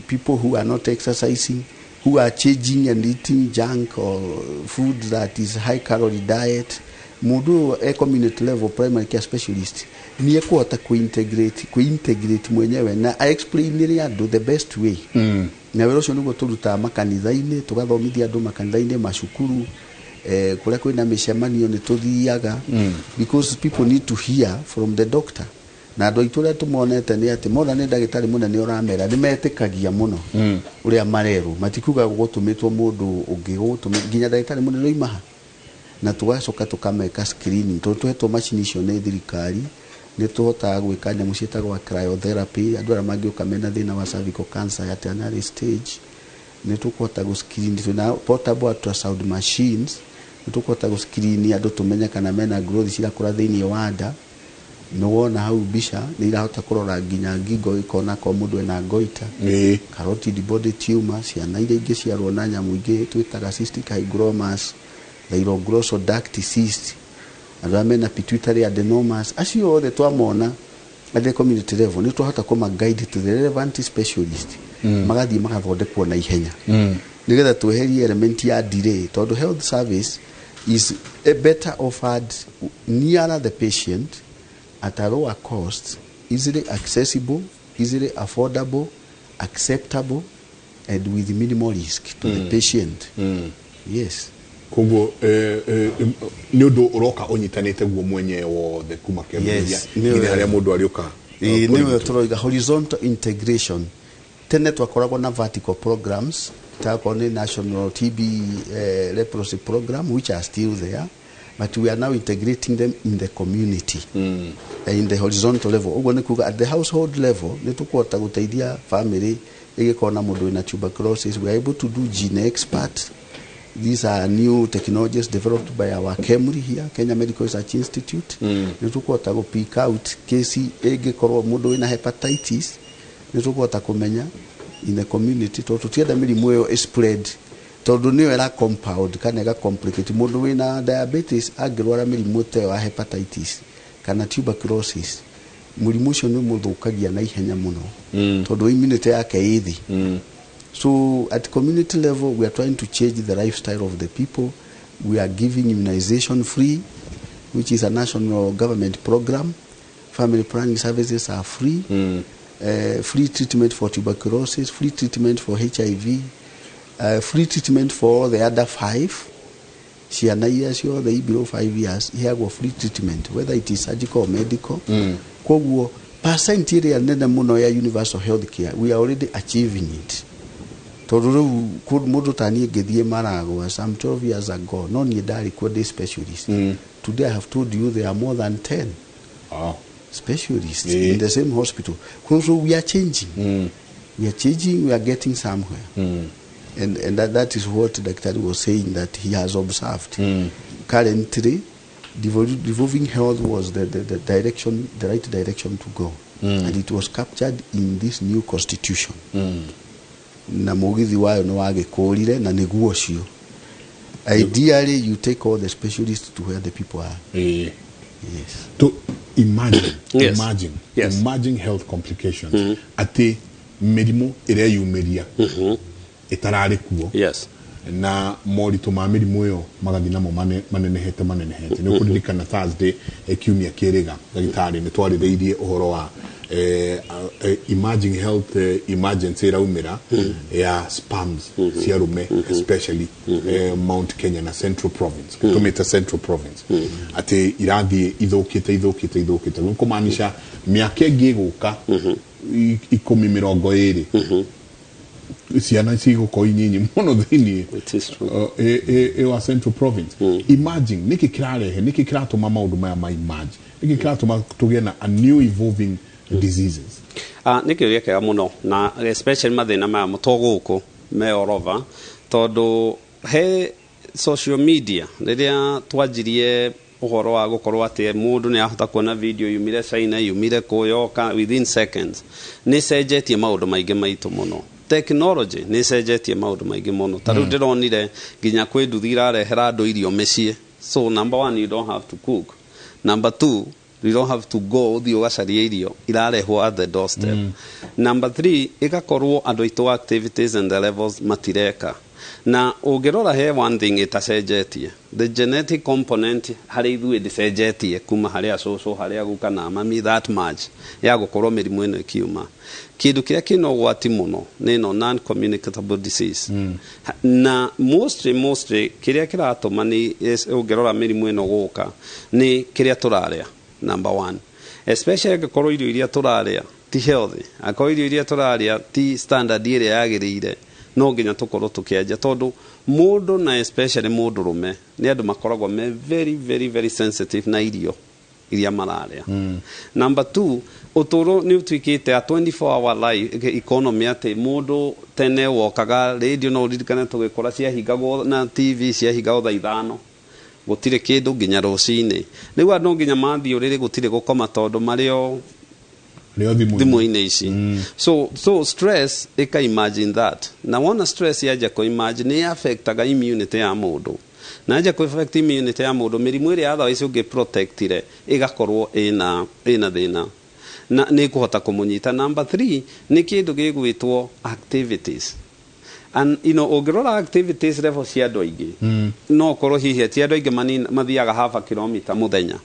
people who are not exercising, who are changing and eating junk or food that is high calorie diet. Mũndũ ũyũ e community level primary care specialist nĩ ekũhota kũ-integrate mwenyewe na a-explainĩre andũ the best way. Na wĩra ũcio nĩguo tũrutaga makanitha-inĩ, tũgathomithia andũ makanitha-inĩ, macukuru, kũrĩa kwĩna mĩcemanio nĩ tũthiaga, because people need to hear from the doctor. Na andũ aitũ ũrĩa tũmonete nĩ atĩ mona nĩ ndagĩtarĩ mũnene ũramera, nĩ metĩkagia mũno ũrĩa marerwo, matikuga gũtũmĩtwo mũndũ ũngĩ, gũgũtũmĩ nginya ndagĩtarĩ mũnene oima ha. Na tũgacoka tũkameka screening tondũ tũhetwo macini icio nĩ thirikari. Nĩ tũhotaga gwĩka nyamũ ciĩtagwo cryotherapy, andũ arĩa mangĩũka mena thĩna wa cervical cancer at an early stage. Nĩ tũkũhota gũ-screen, twĩna portable ultrasound machines, nĩ tũkũhota gũ-screen andũ tũmenye kana mena growth cirakũra thĩinĩ wa nda. Nĩ wona hau mbica nĩ irahota kũrora nginya ngingo, ĩkona korwo mũndũ ena goiter, carotid body tumor, ciana iria ingĩciarwo na nyamũ ingĩ twĩtaga cystic hygromas, thyroglossal duct cyst, andũ arĩa mena pituitary adenomas. Acio othe twamona at the community level, nĩ twahota kũma guide to the relevant specialist, magathiĩ magathondekwo na ihenya, nĩgetha tweherie element ya delay, tondũ health service is a better offered nearer the patient at a lower cost, easily accessible, easily affordable, acceptable and with minimal risk to the patient. Yes. Koguo nĩ ũndũ ũroka ũnyitanĩte guo mwenyewe wothe kuma kĩambĩrĩria Yes, nginya harĩa mũndũ arĩũka. Ĩĩ, nĩwe tũroiga horizontal integration. Tene twakoragwo na vertical programs, takorwo nĩ national TB, leprosy program, which are still there, but we are now integrating them in the community, in the horizontal level. Ũguo nĩ kuga at the household level nĩ tũkũhota gũteithia family ĩgĩkorwo na mũndũ wĩna tuberculosis. We are able to do gene expert. These are new technologies developed by our KEMRI here, Kenya Medical Research Institute. Nĩ tũkũhota gũ pick out case ĩngĩkorwo mũndũ wĩna hepatitis, nĩ tũkũhota kũmenya in the community, tondũ tũtienda mĩrimũ ĩyo ĩ spread, tondũ nĩyo ĩra compound kana ĩga complicate. Mũndũ wĩna diabetes angĩrwara mĩrimũ ta ĩyo ya hepatitis kana tuberculosis, mũrimũ ũcio nĩ ũmũthũkagia na ihenya mũno, tondũ immunity yake ĩ thĩ. So at community level, we are trying to change the lifestyle of the people. We are giving immunization free, which is a national government program. Family planning services are free. Free treatment for tuberculosis, free treatment for HIV, free treatment for all the other five. Ciana iria ciothe i below 5 years iheagwo free treatment, whether it is surgical or medical. Koguo percent ĩrĩa nene mũno ya universal health care, we are already achieving it, tondũ rĩu mũndũ ta niĩ ngĩthiĩ Maragwa some 12 years ago, no niĩ ndarĩ kuo ndĩ specialist. Today I have told you there are more than 10 specialists in the same hospital. So we are changing, we are changing, we are getting somewhere. And that is what Dr. was saying, that he has observed. Currently, devolving health was the direction, the right direction to go. And it was captured in this new constitution. Na mũgithi wayo nĩ wagĩkũrire na nĩguo ũcio. Ideally, you take all the specialists to where the people are. Yes. To imagine, imagine, imagine health complications atĩ mĩrimũ ĩreyumĩria ĩtararĩ kuo, na moritũ ma mĩrimũ ĩyo magathiĩ namo manenehete manenehete. Nĩ ũkũririkana Thursday, kiumia kĩrĩga, ndagĩtarĩ, nĩ twarĩrĩirie ũhoro wa emerging health emergency ĩraumĩra ya sperms cia arũme, especially Mount Kenya na Central Province, tũmĩte Central Province, atĩ irathiĩ ithũkĩte ithũkĩte ithũkĩte. Nĩ kũmaanisha mĩaka ĩngĩ ĩgũka 10, 20, ciana cigũkorwo inyinyi mũno thĩinĩ wa Central Province. Imagine nĩkĩ kĩrarehe, nĩkĩ kĩratũma maũndũ maya ma emerge, nĩkĩ kĩratũma tũgĩe na a new evolving diseases? Ah, nĩ kĩũria kĩega mũno, na especially mathĩna maya to gũkũ, me all over, tondũ he social media rĩrĩa twanjirie ũhoro wa gũkorwo atĩ mũndũ nĩ ahota kuona video yumire China, yumire kũ, yoka within seconds, nĩ cenjetie maũndũ maingĩ maitũ mũno. Technology nĩ cenjetie maũndũ maingĩ mũno. Ta rĩu ndĩronire nginya kwĩ nduthi irarehera andũ irio mĩciĩ. So number one, you don't have to cook. Number two, you don't have to go ũthiĩ ũgacarie irio, irarehwo at the doorstep. Number three, ĩgakorwo andũ aitũ activities and the levels matireka. Na ũngĩrora he one thing ĩtacenjetie, the genetic component harĩ ithuĩ ndĩcenjetie kuma harĩ acũcũ, harĩ aguka na mami that much ya gũkorwo mĩrimũ ĩno ĩkiuma. Kĩndũ kĩrĩa kĩna ũgwati mũno nĩ ĩno non communicable disease. Na mostly kĩrĩa kĩratũma nĩ ũngĩrora mĩrimũ ĩno gũka nĩ kĩrĩa tũrarĩa, number one, especially angĩkorwo irio iria tũrarĩa ti healthy, angĩkorwo irio iria tũrarĩa ti standard ĩrĩa yagĩrĩire, no nginya tũkorwo tũkĩanjia, tondũ mũndũ na especially mũndũ rũme nĩ andũ makoragwo me very very very sensitive na irio iria mararĩa. Number two, ũtũũro nĩ ũtuĩkĩte a 24 hour life economy, atĩ mũndũ tene wokaga radio, no ũririkane tũgĩkũra ciahingagwo na TV ciahingagwo thaa 5, gũtirĩ kĩndũ nginya rũcinĩ. Rĩu andũ nginya mathiĩ ũrĩrĩ gũtirĩ gũkoma, tondũ marĩ o rĩo thimũ-inĩ. Thimũ-inĩ ici. So stress ĩka, imagine that, na wona stress yanjia kũ imagine nĩ affectaga immunity ya mũndũ, na yanjia kũ affect immunity ya mũndũ, mĩrimũ ĩrĩa otherwise ũngĩ protectire ĩgakorwo ĩna thĩna na nĩ ĩkũhota kũmũnyita. Number three, nĩ kĩndũ gĩgwĩtwo activities and ũngĩrora activities level cia andũ aingĩ, no ũkorwo hihi ti andũ aingĩ mathiaga half a kilometer mũthenya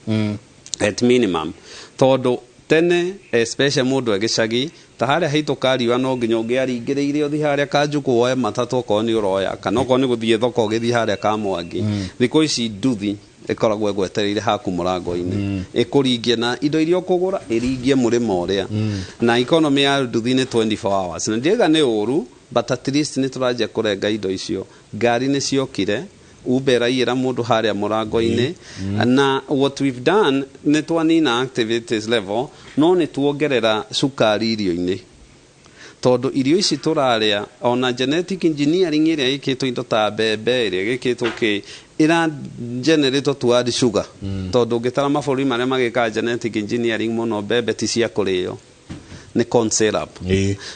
at minimum, tondũ tene especially mũndũ e gĩcagi ta harĩa haitũka riũa, no nginya ũngĩaringĩrĩire ũthiĩ harĩa Kanjukũ woe matatũ, okorwo nĩ ũroya, kana okorwo nĩ gũthiĩ thoko ũgĩthiĩ harĩa Kamwangi. Thikũ ici nduthi ĩkoragwo ĩgwetereire haku mũrango-inĩ, ĩkũringie na indo iria ũkũgũra, ĩringie mũrĩmo ũrĩa, na economy ya nduthi nĩ 24 hours. Na ndiauga nĩ ũru, but at least nĩ tũranjia kũrenga indo icio. Ngari nĩ ciokire, Uber ĩraiyĩra mũndũ harĩa mũrango-inĩ. Na what we've done, nĩ twanina activities level, no nĩ tuongerera cukari irio-inĩ. Tondũ irio ici tũrarĩa, ona genetic engineering ĩrĩa ĩkĩtwo indo ta mbembe ĩrĩa ĩkĩtwo kĩ ĩra generate to add sugar, tondũ ũngĩtara mabũrũri marĩa magĩkaga genetic engineering mũno, mbembe ti cia kũrĩo, nĩ corn syrup.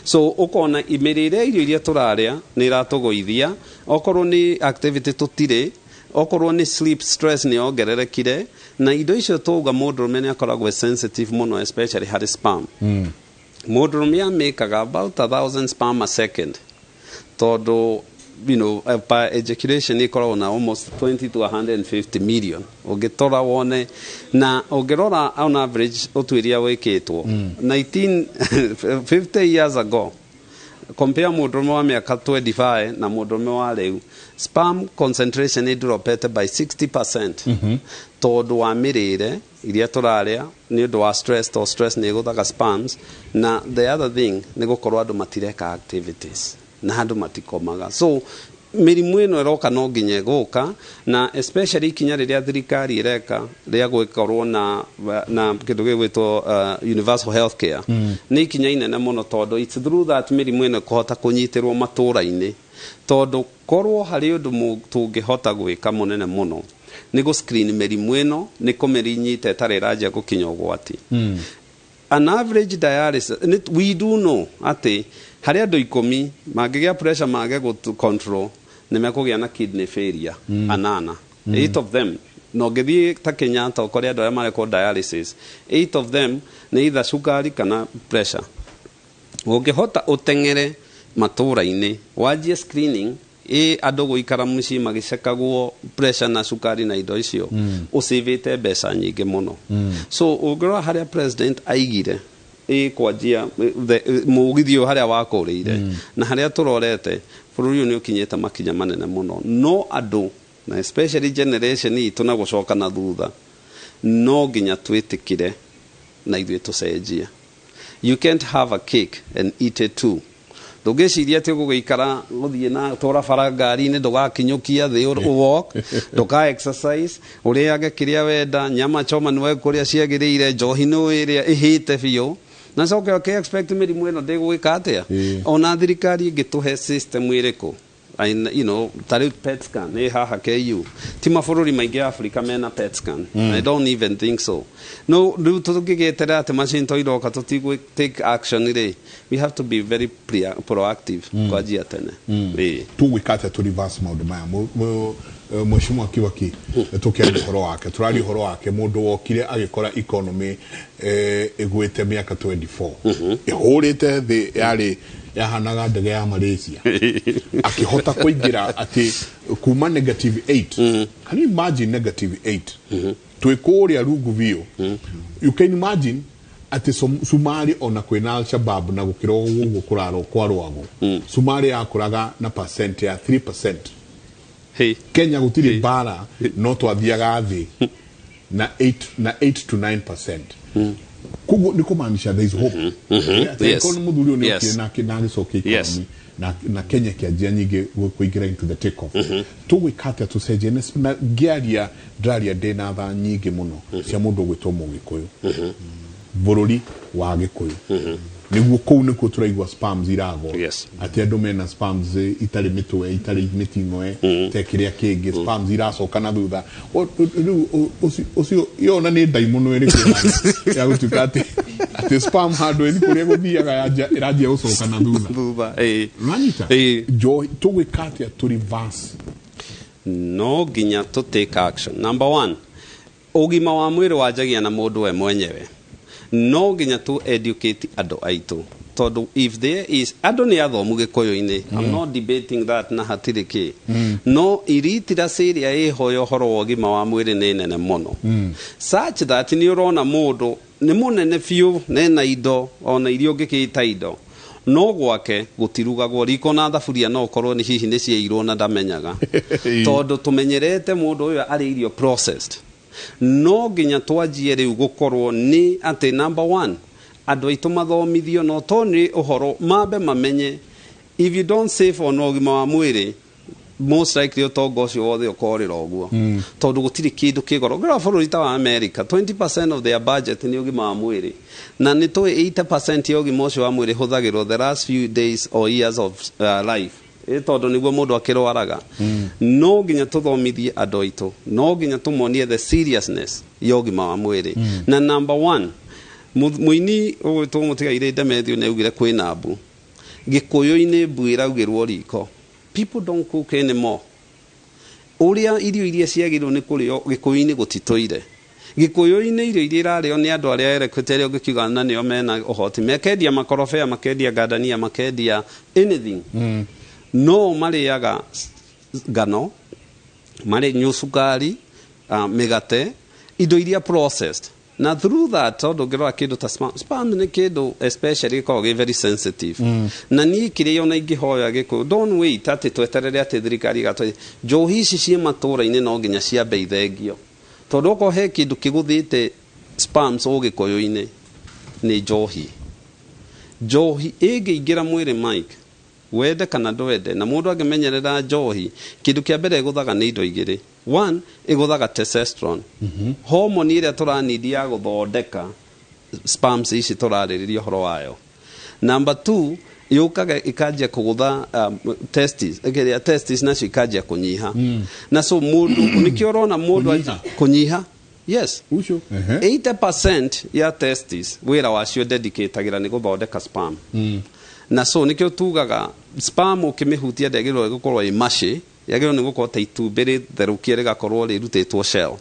So ũkona mĩrĩre, irio iria tũrarĩa nĩ iratũgũithia, okorwo nĩ activity tũtirĩ, okorwo nĩ sleep, stress nĩ yongererekire na indo icio. Tũuga mũndũrũme nĩ akoragwo sensitive mũno, especially harĩ sperm. Mũndũrũme amĩkaga about 1,000 sperm a second, tondũ per ejaculation ĩkoragwo na almost 20 to 150 million. Ũngĩtora wone na ũngĩrora on average ũtuĩria wĩkĩtwo 1950 years ago, compare mũndũrũme wa mĩaka 25 na mũndũrũme wa rĩu, sperm concentration ĩ dropete by 60%, tondũ wa mĩrĩre iria tũrarĩa, nĩ ũndũ wa stress, to stress nĩ ĩgũthaga sperms. Na the other thing nĩ gũkorwo andũ matireka activities na andũ matikomaga, so mĩrimũ ĩno ĩroka no nginya ĩgũka. Na especially ikinya rĩrĩa thirikari ĩreka rĩa gwĩkorwo na kĩndũ gĩgwĩtwo universal health care nĩ ikinya inene mũno, tondũ it's through that mĩrimũ ĩno ĩkũhota kũnyitĩrwo matũra-inĩ. Tondũ korwo harĩ ũndũ tũngĩhota gwĩka mũnene mũno nĩ gũ screen mĩrimũ ĩno, nĩ kũmĩrinyita ĩtarĩ ĩranjia gũkinya ũgwati. An average dialysis we do know atĩ harĩ andũ 10 mangĩgĩa pressure mage gũ control, nĩ mekũgĩa na kidney failure anana, eight of them. Na ũngĩthiĩ ta Kenyatta ũkore andũ arĩa marekwo dialysis, eight of them nĩ either cukari kana pressure. Ũngĩhota ũteng'ere matũra-inĩ wanjie screening ĩ andũ gũikara mũciĩ magĩcekagwo pressure na cukari na indo icio, ũcĩvĩte mbeca nyingĩ mũno. So ũngĩrora harĩa president aigire ĩ kwanjia mũgithi ũyũ harĩa wakũrĩire na harĩa tũrorete, bũrũri ũyũ nĩ ũkinyĩte makinya manene mũno. No andũ na especially generation itũ na gũcoka na thutha, no nginya twĩtĩkĩre na ithuĩ tũcenjie. You can't have a cake and eat it too. Ndũngĩciria atĩ ũgũgĩikara gũthiĩ na tũra bara ngari-inĩ, ndũgakinyũkia thĩ, walk, ndũka exercise, ũrĩage kĩrĩa wenda, nyama choma nĩwe kũrĩa ciagĩrĩire, njohi nĩ ĩrĩa ĩhĩte biũ, na coke ũkĩ expect mĩrimũ ĩno ndĩgwĩka atĩa? Ona thirikari ĩngĩtũhe system ĩrĩkũ, ta rĩu PET scan ĩ haha KU, ti mabũrũri maingĩ Africa mena PET scan. I don't even think so. No rĩu tũngĩgĩeterera atĩ machine to iroka tũtigũ take action rĩ, we have to be very proactive kwanjia tene. Ĩĩ. Tũgwĩka atĩa tũ reverse maũndũ maya? Mheshimiwa Kibaki, tũkĩaria ũhoro wake, tũraria ũhoro wake, mũndũ wokire agĩkora economy ĩgwĩte mĩaka 24, ĩhũrĩte thĩ, yarĩ yahanaga ndege ya Malaysia, akĩhota kũingĩra atĩ kuma negative 8. Can you imagine negative 8? Twĩ kũrĩa rungu biũ. You can imagine atĩ Somali ona kwĩna Al-Shabaab na gũkĩrwo ũguo kũrarwo kwarũagwo, Somalia yakũraga na percent ya 3%. Hey. Kenya gũtirĩ mbara no twathiaga thĩ na 8 na 8 to 9%. Koguo nĩ kũmaanisha there is hope. Atĩ angĩkorwo nĩ mũthuri ũyũ nĩ okire na agĩcokia economy na Kenya kĩanjia nyingĩ kũingĩra into the take off, tũgwĩka atĩa tũcenjie? Na ngĩaria ndĩraria ndĩna tha nyingĩ mũno cia mũndũ ũgwĩtwo Mũgĩkũyũ, bũrũri wa Gĩkũyũ, nĩguo kũu nĩkuo tũraigua spams iragwo, atĩ andũ mena spams itarĩ mĩtwe, itarĩ mĩting'oe, te kĩrĩa kĩngĩ, spams iracoka na thutha. Rĩu ũcio ĩyo ona nĩ ndaimono ĩrĩkũ ya gũtuĩka atĩ spam handũ ĩthi kũrĩa gũthiaga ĩranjia gũcoka na thutha? Thutha, ĩĩ. Ũranyita? Njohi, tũgwĩka atĩa tũ reverse? No nginya to take action. Number one, ũgima wa mwĩrĩ wanjagia na mũndũ we mwenyewe. No nginya tu educate andũ aitũ, tondũ if there is andũ nĩ athomu Gĩkũyũ-inĩ, I'm not debating that na hatirĩ kĩ, no illiteracy ĩrĩa ĩho ya ũhoro wa ũgima wa mwĩrĩ nĩ nene mũno, such that nĩ ũrona mũndũ nĩ mũnene biũ nena indo ona iria ũngĩkĩta indo, no gwake gũtirugagwo riko na thaburia no ũkorwo nĩ hihi nĩ ciairwo na ndamenyaga, tondũ tũmenyerete mũndũ ũyũ arĩ irio processed. No nginya twanjie rĩu gũkorwo nĩ atĩ number one, andũ aitũ mathomithio, no to nĩ ũhoro mambe mamenye if you don't save on ũgima wa mwĩrĩ. Most likely ũtonga ũcio wothe ũkorĩra ũguo, tondũ gũtirĩ kĩndũ kĩgoro. Ngĩrora bũrũri ta wa America, 20% of their budget nĩ ũgima wa mwĩrĩ, na nĩ tũĩ 80% ya ũgima ũcio wa mwĩrĩ hũthagĩrwo the last few days or years of life, tondũ nĩguo mũndũ akĩrwaraga. No nginya tũthomithie andũ aitũ, no nginya tũmonie the seriousness ya ũgima wa mwĩrĩ. Na number one, mũini ũgwĩtwo Mũtigairĩ Ndemethio nĩ augire kwĩna mbu Gĩkũyũ-inĩ, mbu ĩraugĩrwo riko. People don't cook anymore ũrĩa irio iria ciagĩrĩirwo nĩ kũrĩo Gĩkũyũ-inĩ. Gũtitũire Gĩkũyũ-inĩ irio iria irarĩo nĩ andũ arĩa erekwete, arĩa ũngĩkiuga na nĩo mena ũhoti, makendia makorobea, makendia ngandania, makendia anything. No marĩaga ngano, marĩ nyũ cukari, mĩgate, indo iria processed. Na through that, tondũ ũngĩrora kĩndũ ta spam, spam nĩ kĩndũ especially gĩkoragwo gĩ very sensitive. Na niĩ kĩrĩa ona ingĩhoya Gĩkũyũ, don't wait atĩ tweterere atĩ thirikari ĩgatũ njohi ici ciĩ matũũra-inĩ, no nginya ciambe ithengio, tondũ okorwo he kĩndũ kĩgũthĩte spams Ũgĩkũyũ-inĩ nĩ njohi. Njohi ĩngĩingĩra mwĩrĩ, Mike, wende kana ndwende, na mũndũ angĩmenyerera njohi, kĩndũ kĩa mbere ĩgũthaga nĩ indo igĩrĩ. One, ĩgũthaga testosterone, hormone ĩrĩa tũranidi ya gũthondeka sperms ici tũrarĩrĩria ũhoro wayo. Number two, yũkaga ĩkanjia kũgũtha testis, ĩkĩrĩa testis nacio ikanjia kũnyiha. Na so mũndũ nĩkĩo ũrona mũndũ Kũnyiha? Kũnyiha, yes. Ucio. 80% ya testis wĩra wacio dedicatagĩra nĩ gũthondeka sperm. Na so nĩkĩo tugaga sperm ũkĩmĩhutia ndĩagĩrĩirwo gũkorwo ĩ maci, yagĩrĩirwo nĩ gũkorwo ta itumbĩ rĩtherũkie rĩgakorwo rĩrutĩtwo shell.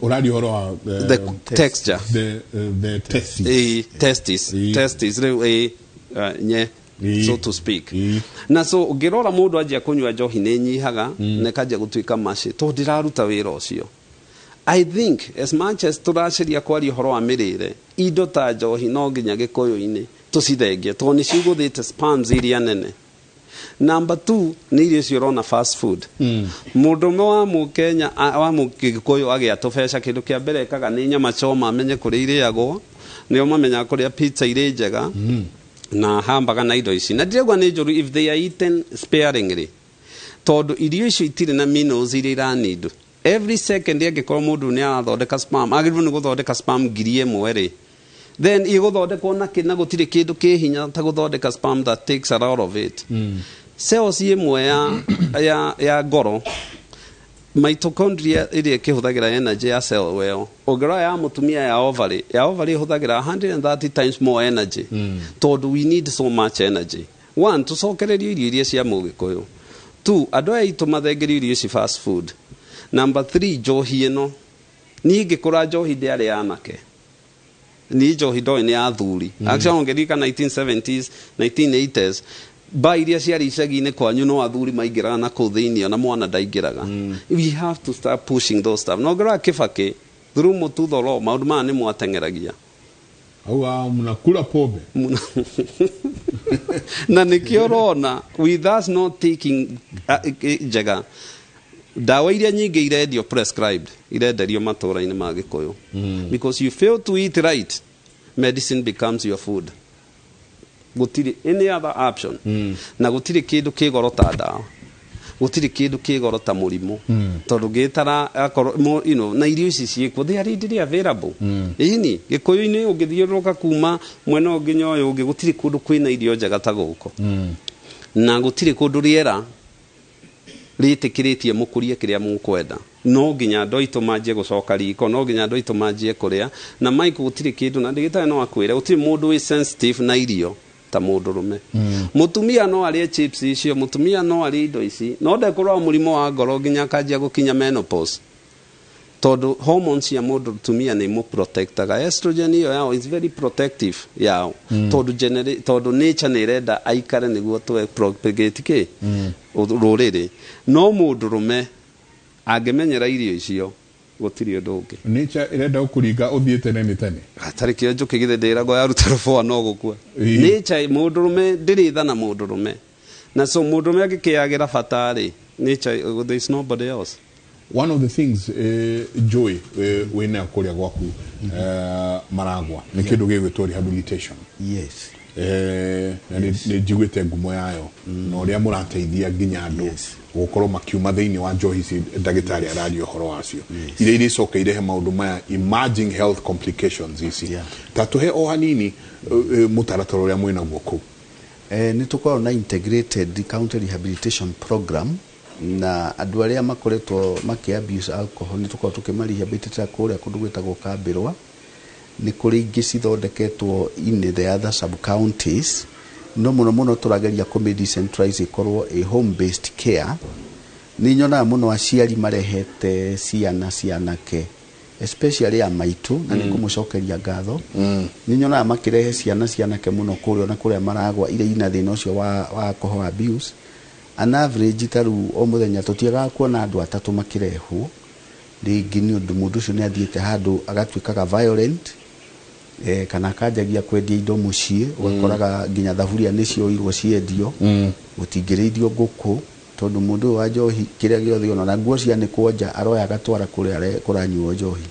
Ũraria ũhoro wa The texture. The testes. Ĩ, testis. Testis rĩu ĩ nye, so to speak. Na so ũngĩrora mũndũ anjia kũnyua njohi nĩ nyihaga na ĩkanjia gũtuĩka maci tondũ ndĩraruta wĩra ũcio. I think as much as tũracaria kwaria ũhoro wa mĩrĩre, indo ta njohi no nginya Gĩkũyũ-inĩ tũcithengie, tondũ nĩ cigũthĩte sperms iria nene. Number two, nĩ irio icio ũrona, fast food. Mũndũme wa Mũkenya wa Mũgĩkũyũ agĩa tũbeca, kĩndũ kĩa mbere ekaga nĩ nyama choma, amenye kũrĩa irĩagwo, nĩo mamenyaga kũrĩa pizza irĩ njega na hamburger na indo ici. Na ndirauga nĩ njũru if they are eaten sparingly, tondũ irio icio itirĩ na minerals iria iranid every second. Angĩkorwo mũndũ nĩ arathondeka sperm, agĩrĩirwo nĩ gũthondeka sperm 1,000 rĩ, then igũthondekwo na kĩ? Na gũtirĩ kĩndũ kĩ hinya ta gũthondeka sperm that takes a lot of it. Cells ĩmwe ya ngoro, mitochondria ĩrĩa ĩkĩhũthagĩra energy ya cell ĩyo, ũngĩrora ya mũtumia ya ovary ĩhũthagĩra 130 times more energy, tondũ we need so much energy. One, tũcokererie irio iria cia Mũgĩkũyũ. Two, andũ aya aitũ mathengerio irio ici fast food. Number three, njohi ĩno. Niĩ ngĩkũra njohi ndĩarĩ anake, niĩ njohi ndoĩ nĩ ya athuri. Actually, ũngĩririkana 1970s, 1980s, ba iria ciarĩ icagi-inĩ kwanyu no athuri maingĩraga na kũu thĩinĩ, ona mwana ndaingĩraga. We have to start pushing those stuff. Na ũngĩrora Kĩbakĩ through Mũtutho law, maũndũ maya nĩ mwateng'eragia. Au mnakula pombe. Na nĩkĩo ũrona with us not taking njega ndawa iria nyingĩ irendio prescribed, irenderio matũra-inĩ ma Gĩkũyũ, because you fail to eat right, medicine becomes your food. Gũtirĩ any other option. Na gũtirĩ kĩndũ kĩgoro ta ndawa, gũtirĩ kĩndũ kĩgoro ta mũrimũ, tondũ ngĩtara akorwo na irio ici ciĩkuo, they are readily available. Ĩni Gĩkũyũ-inĩ ũngĩthiũrũrũka kuma mwena ũyũ nginya ũyũ ũngĩ, gũtirĩ kũndũ kwĩna irio njega ta gũkũ, na gũtirĩ kũndũ rĩera rĩtĩkĩrĩtie mũkũrie kĩrĩa mũkwenda. No nginya andũ aitũ manjie gũcoka riko, no nginya andũ aitũ manjie kũrĩa. Na Mike, gũtirĩ kĩndũ, na ndagĩtarĩ no akwĩre, gũtirĩ mũndũ wĩ sensitive na irio ta mũndũrũme. Mũtumia no arĩe chips icio, mũtumia no arĩe indo ici, no ndekũrwara mũrimũ wa ngoro nginya akanjia gũkinya menopause, tondũ hormones cia mũndũ tumia nĩ imũprotectaga. Estrogen ĩyo yao is very protective yao, tondũ nature nĩ ĩrenda aikare nĩguo twe propagate kĩ rũrĩrĩ. No mũndũrũme angĩmenyera irio icio, gũtirĩ ũndũ ũngĩ. Nature ĩrenda gũkũringa ũthiĩ tene nĩ tene. Hatarĩ kĩo njũkĩ githĩ ndĩragwo yaruta rũbũa no gũkua. Nature mũndũrũme ndĩrĩ tha na mũndũrũme, na so mũndũrũme angĩkĩagĩra bata rĩ, nature, there is nobody else. One of the things joy wĩnayo kũrĩa gwaku Maragwa nĩ kĩndũ gĩgwĩtwo rehabilitation. Yes. Na nĩ njiguĩte ngumo yayo na ũrĩa mũrateithia nginya andũ gũkorwo makiuma thĩinĩ wa njohi ici ndagĩtarĩ araria ũhoro wacio, iria irĩcoka irehe maũndũ maya, emerging health complications ici. Ta tũhe o hanini mũtaratara ũrĩa mwĩnaguo kũu. Nĩ tũkoragwo na integrated county rehabilitation program, na andũ arĩa makoretwo makĩ abuse alcohol nĩ tũkoragwo tũkĩma rehabilitate kũrĩa kũndũ gwĩtagwo Kambĩrwa. Nĩ kũrĩ ingĩ cithondeketwo in the other sub counties, no mũno mũno tũrageria kũmĩ decentralize ĩkorwo ĩ home based care. Nĩ nyonaga mũno aciari marehete ciana cianake, especially ya maitũ, na nĩ ngũmũcokeria ngatho. Nĩ nyonaga makĩrehe ciana cianake mũno kũrĩa na kũrĩa maragwa iria ina thĩna ũcio wa alcohol abuse. An average, ta rĩu o mũthenya tũtiagaga kuona andũ atatũ makĩrehwo, rĩngĩ nĩ ũndũ mũndũ ũcio nĩ athiĩte handũ agatuĩkaga violent, kana akanjagia kwendia indo mũciĩ, ũgakoraga nginya thaburia nĩ cioirwo ciendio, gũtingĩrĩithio ngũkũ tondũ mũndũ ũyũ wa njohi kĩrĩa gĩothe ona na nguo cianĩkwo nja aroya agatwara kũrĩa kũranyuo njohi.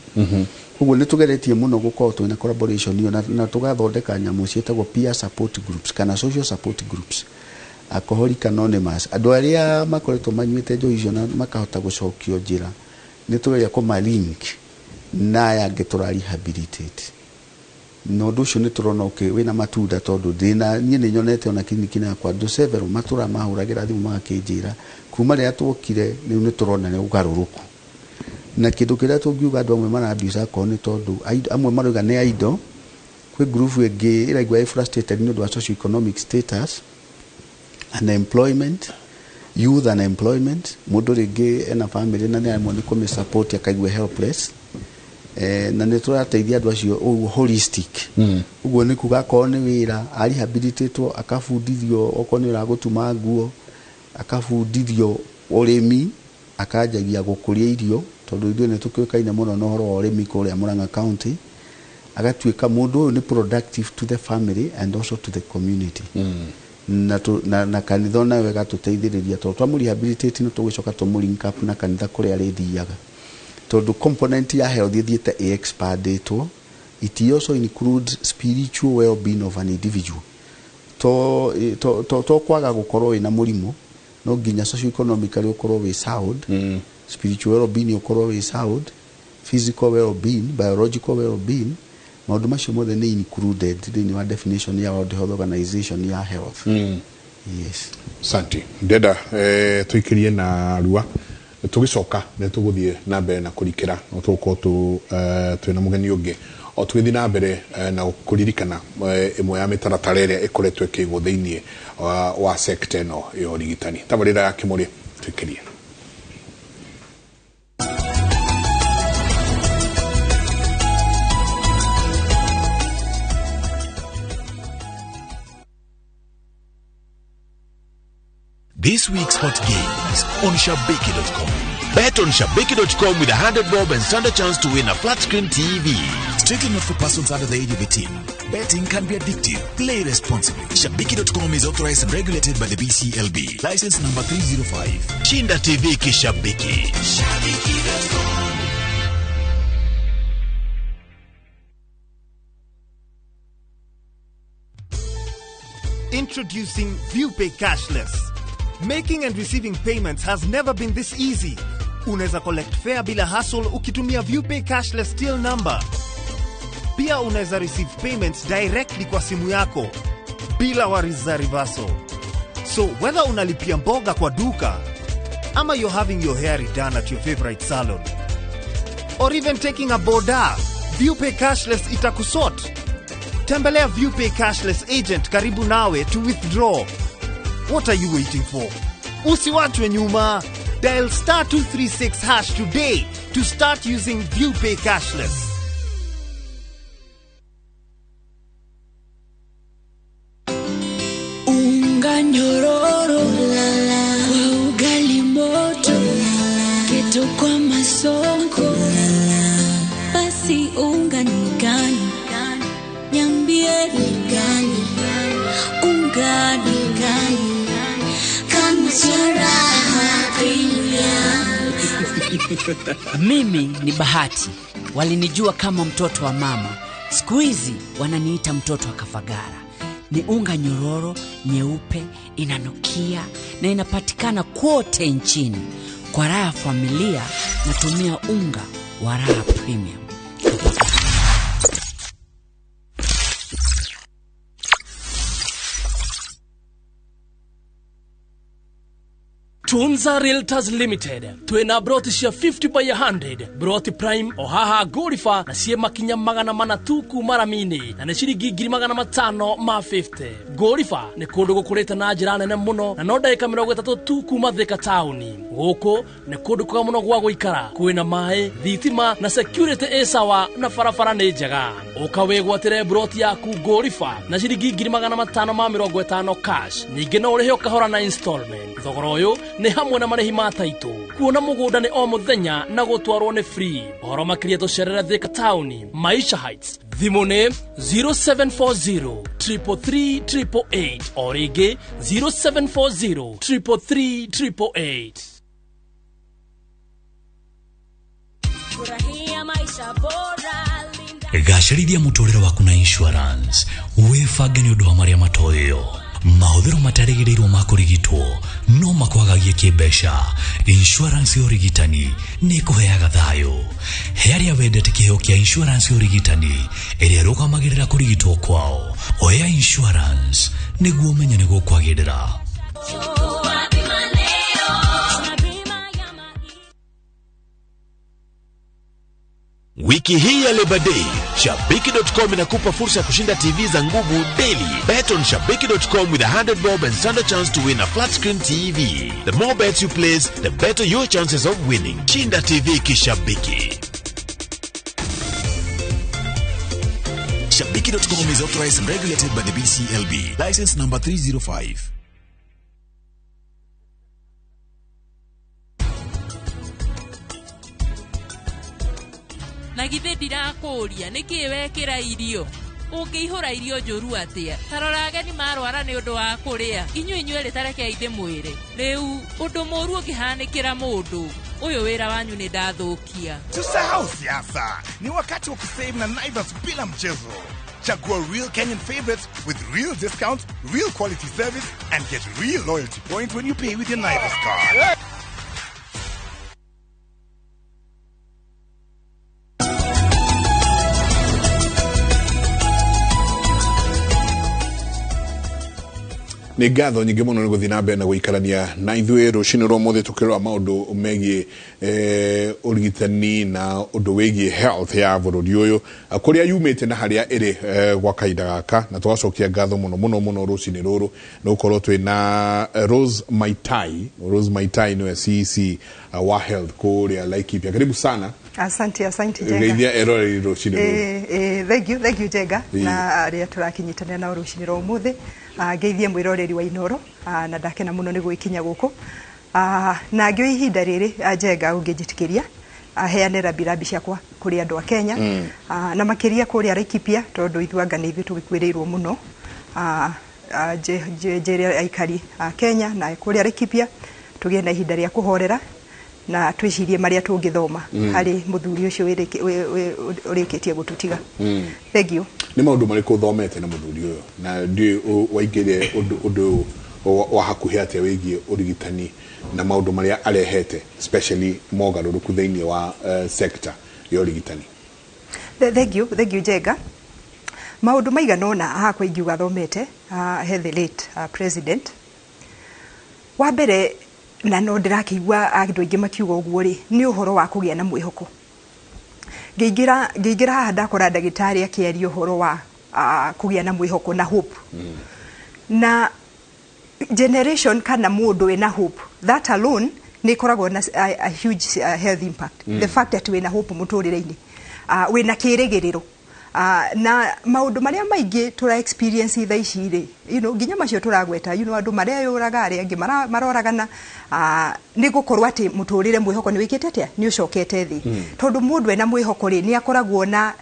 Koguo nĩ tũgeretie mũno gũkorwo twĩna collaboration ĩyo na tũgathondeka nyamũ ciĩtagwo peer support groups kana social support groups. Alcoholic Anonymous, andũ arĩa makoretwo manyuĩte njohi icio na makahota gũcokio njĩra, nĩ tũgeria kũma link na aya angĩ tũra rehabilitate. Na ũndũ ũcio nĩ tũrona wĩna matunda, tondũ ndĩna niĩ nĩ nyonete ona kiriniki yakwa andũ several matũra mahũragĩra thimũ magakĩnjĩra kuma rĩrĩa twokire rĩu nĩ tũrona nĩ ũgarũrũku. Na kĩndũ kĩrĩa tũngiuga andũ amwe mara abuse alcohol nĩ tondũ amwe marauga nĩ idle, kwĩ group ĩngĩ ĩraigua ĩ frustrated nĩ ũndũ wa socio economic status, unemployment, youth unemployment, mũndũ rĩngĩ ena family na nĩ aremwo nĩ kũmĩ support akaigua helpless. Na nĩ tũrateithia andũ acio ũguo holistic. Ũguo nĩ kuga akorwo nĩ wĩra arehabilitatwo, akabundithio okorwo nĩ wĩra wa gũtuma nguo, akabundithio ũrĩmi, akanjagia gũkũria irio tondũ ithuĩ nĩ tũkĩũkaine mũno na ũhoro wa ũrĩmi kũrĩa Murang'a County, agatuĩka mũndũ ũyũ nĩ productive to the family and also to the community. Na kanitha onayo ĩgatũteithĩrĩria tondũ twamũ rehabilitate nĩ tũgũcoka tũmũ link up na kanitha kũrĩa arĩthiaga, tondũ component ya health ĩthiĩte ĩ expandĩtwo. It also includes spiritual well-being of an individual. To kwaga gũkorwo wĩna mũrimũ, no nginya socio economically ũkorwo wĩ sound, spiritual well-being ũkorwo wĩ sound, physical well-being, biological well-being, maũndũ macio mothe nĩ included thĩinĩ wa definition ya World Health Organization ya health. Yes. Asante. Ndenda tũikĩrie na rua tũgĩcoka nĩ tũgũthiĩ na mbere na kũrikĩra no tũgũkorwo twĩna mũgeni ũngĩ o tũgĩthiĩ na mbere na kũririkana ĩmwe ya mĩtaratara ĩrĩa ĩkoretwo ĩkĩigwo thĩinĩ wa sector ĩno ya ũrigitani. Tabarĩra ya Kĩmũrĩ tũikĩrie. This week's hot games on Shabiki.com. Bet on Shabiki.com with 100 bob and stand a chance to win a flat screen TV. Strictly not for persons under the age of 18. Betting can be addictive. Play responsibly. Shabiki.com is authorized and regulated by the BCLB. License number 305. Shinda TV Kishabiki. Shabiki.com. Introducing ViewPay Cashless. Making and receiving payments has never been this easy. Unaweza collect fare bila hassle ukitumia ViewPay Cashless till number. Pia unaweza receive payments directly kwa simu yako bila worries za reversal. So whether unalipia mboga kwa duka ama you're having your hair redone at your favorite salon or even taking a boda, ViewPay Cashless itakusort. Tembelea ViewPay Cashless agent karibu nawe to withdraw. What are you waiting for? Usiwachwe nyuma. Dial star 236 hash today to start using ViewPay Cashless. Unga nyororo kwa ugali moto, keto kwa masonko, basi unga ni gani? Niambie ni gani? Unga ni gani? Mimi ni Bahati. Walinijua kama mtoto wa mama. Siku hizi wananiita mtoto wa Kafagara. Ni unga nyororo nyeupe, inanukia na inapatikana kote nchini. Kwa raha ya familia natumia unga wa Raha Premium. Tunza Realtors Limited twina broti cia 50 by 100 broti prime o haha ngũriba na cie makinya 400 tu kuma rami-inĩ na nĩ ciringi 550. Ngũriba nĩ kũndũ gũkũrĩte na njĩra nene mũno na no ndagĩka 30 tu kuma Thika taũni. Gũkũ nĩ kũndũ kwega mũno gwa gũikara, kwĩna maĩ, thitima na security ĩ sawa na barabara nĩ njega. Ũka wĩgwatĩre broti yaku ngũriba na ciringi 550 cash. Ningĩ no ũrĩhe ũkahora na installment. Thogora ũyũ nĩ hamwe na marĩhi ma taitũ. Kuona mũgũnda nĩ o mũthenya na gũtwarwo nĩ free. Ũhoro makĩria tũcerere Thika taũni, Maisha Heights. Thimũ nĩ 0740 333 888 o rĩngĩ 0740 333 888. Furahia maisha bora. Gacĩrithia mũtũrĩre waku na insurance. Wĩbange nĩ ũndũ wa marĩa matoĩo. Mahũthĩro matarĩgĩrĩirwo ma kũrigitwo no makwagagie kĩmbeca. Insurance ya ũrigitani nĩ ĩkũheaga thayũ. He arĩa wendete kĩheo kĩa insurance ya ũrigitani ĩrĩa ĩrũgamagĩrĩra kũrigitwo kwao. Oya insurance nĩguo ũmenye nĩ gũkwagĩrĩra. Wiki hii ya Labor Day, Shabiki.com inakupa fursa ya kushinda TV za nguvu daily. Bet on Shabiki.com with 100 bob and stand a chance to win a flat screen TV. The more bets you place, the better your chances of winning. Shinda TV kishabiki. Shabiki.com is authorized and regulated by the BCLB. License number 305. Na githĩ ndirakũũria nĩkĩ wekĩra irio ũngĩihũra irio njũru atĩa? Ta rora ageni marwara nĩ ũndũ wa kũrĩa. Inyuĩ inyuerĩ ta rekei ndĩmwĩre rĩu ũndũ mũũru ũngĩhanĩkĩra mũndũ ũyũ wĩra wanyu nĩ ndathũkia. Tusahau siasa, ni wakati wa kusave na Naivas bila mchezo. Chagua real Kenyan favorites with real discounts, real quality service and get real loyalty points when you pay with your Naivas card. Nĩ ngatho nyingĩ mũno nĩ gũthiĩ na mbere na gũikarania na ithuĩ rũcinĩ rwa ũmũthĩ tũkĩrora maũndũ megiĩ ũrigitani na ũndũ wĩgiĩ health ya bũrũri ũyũ kũrĩa yumĩte na harĩa ĩrĩ gwa kahinda gaka, na tũgacokia ngatho mũno mũno mũno rũcinĩ rũrũ nĩ gũkorwo twĩna Rose Maitai. Rose Maitai nĩwe CEC wa health kũrĩa Laikipia. Karibu sana. Asante, asante Jenga. Geithia eroreri rũcinĩ rũrũ. Thank you, thank you Jenga. Na arĩa tũrakinyitanĩra nao rũcinĩ rwa ũmũthĩ. Ngeithie mwĩroreri wa Inoro na ndakena mũno nĩ gwĩkinya gũkũ. Na ngĩoya ihinda rĩrĩ Jenga ũngĩnjĩtĩkĩria heane rambirambi ciakwa kũrĩ andũ a Kenya na makĩria kũrĩa Laikipia tondũ ithuĩ anga nĩ ithuĩ tũgĩkuĩrĩirwo mũno. Njĩre aikari a Kenya na kũrĩa Laikipia tũgĩe na ihinda rĩa kũhorera na twĩcirie marĩa tũngĩthoma harĩ mũthuri ũcio ũrĩkĩtie gũtũtiga. Thank you. Nĩ maũndũ marĩkũ ũthomete na mũthuri ũyũ na ndiũĩ waingĩre ũndũ wa hakuhĩ atĩa wĩgiĩ ũrigitani na maũndũ marĩa arehete especially mogarũrũku thĩinĩ wa sector ya ũrigitani? Thank you, thank you Jenga. Maũndũ maigana ũna hakwa ingiuga thomete he the late president. Wa mbere na no ndĩrakĩigua andũ aingĩ makiuga ũguo rĩ, nĩ ũhoro wa kũgĩa na mwĩhoko. Ngĩingĩra haha ndakora ndagĩtarĩ akĩaria ũhoro wa kũgĩa na mwĩhoko na hope. Na generation kana mũndũ wĩna hope, that alone nĩ ĩkoragwo na a huge health impact. The fact that wĩna hope mũtũrĩre-inĩ, wĩna kĩrĩgĩrĩro. Na maũndũ marĩa maingĩ tũra experience thaa ici rĩ, you know, nginya macio tũragweta, you know, andũ mareyũraga arĩa angĩ maroragana, nĩ gũkorwo atĩ mũtũrĩre mwĩhoko nĩ wĩkĩte atĩa, nĩ ũcokete thĩ. Tondũ mũndũ ena mwĩhoko rĩ, nĩ akoragwo na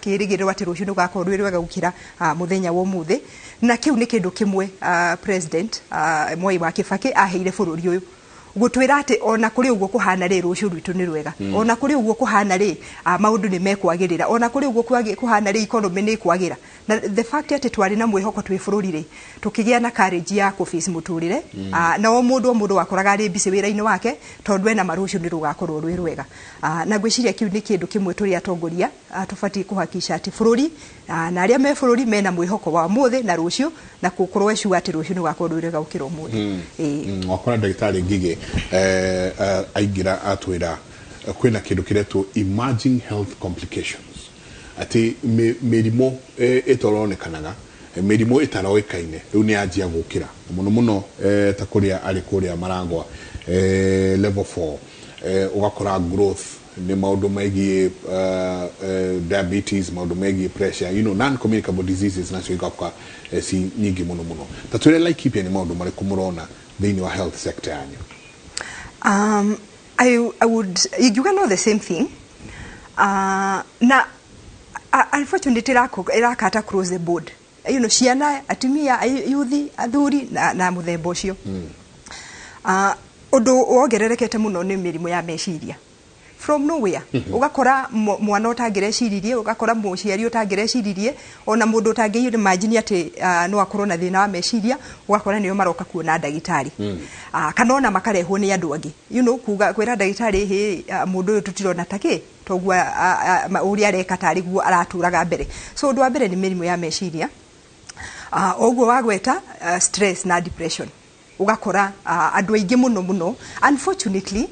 kĩrĩgĩrĩro atĩ rũciũ nĩ rũgakorwo rwĩ rwega gũkĩra mũthenya wa ũmũthĩ. Na kĩu nĩ kĩndũ kĩmwe President Mwai wa Kibaki aheire bũrũri ũyũ. Gũtwĩra atĩ ona kũrĩ ũguo kũhana rĩ, rũciũ rwitũ nĩ rwega. Ona kũrĩ ũguo kũhana rĩ, maũndũ nĩ mekwagĩrĩra. Ona kũrĩ ũguo kũhana rĩ, economy nĩ ĩkwagĩra. Na the fact atĩ twarĩ na mwĩhoko twĩ bũrũri rĩ, tũkĩgĩa na courage ya kũ face mũtũrĩre. Na o mũndũ wakoraga arĩ busy wĩra-inĩ wake tondũ ena ma rũciũ nĩ rũgakorwo rwĩ rwega. Na ngwĩciria kĩu nĩ kĩndũ kĩmwe tũrĩ atongoria tũbatiĩ kũhakikisha atĩ bũrũri na arĩa me bũrũri mena mwĩhoko wa ũmũthĩ na rũciũ, na gũkorwo sure atĩ rũciũ nĩ rũgakorwo rwĩ rwega gũkĩra ũmũthĩ. Ĩĩ. Wakora ndagĩtarĩ Ngigĩ aingĩra atwĩra kwĩna kĩndũ kĩretwo emerging health complications, atĩ mĩrimũ ĩtaronekanaga, mĩrimũ ĩtaroĩkaine rĩu nĩ yanjia gũkĩra mũno mũno, ta kũrĩa arĩ kũrĩa Maragwa, level 4, ũgakora growth nĩ maũndũ megiĩ diabetes, maũndũ megiĩ pressure, non communicable diseases nacio igoka ci nyingĩ mũno mũno. Ta twĩre Laikipia nĩ maũndũ marĩkũ mũrona thĩinĩ wa health sector yanyu? I would ingiuga no the same thing, na unfortunately ĩrakata across the board, ciana, atumia, yuthi, athuri na mũthemba ũcio. Ũndũ wongererekete mũno nĩ mĩrimũ ya meciria from nowhere. Ũgakora mwana ũtangĩreciririe, ũgakora mũciari ũtangĩreciririe, ona mũndũ ũtangĩ imagine atĩ no akorwo na thĩna wa meciria, ũgakora nĩo maroka kuona ndagĩtarĩ. Kana ona makarehwo nĩ andũ angĩ, kuga kwĩra ndagĩtarĩ, hĩ, mũndũ ũyũ tũtirona takĩ toguo ũrĩa areka tarĩ guo aratũraga mbere. So ũndũ wa mbere nĩ mĩrimũ ya meciria. Ũguo wagweta stress na depression, ũgakora andũ aingĩ mũno mũno, unfortunately,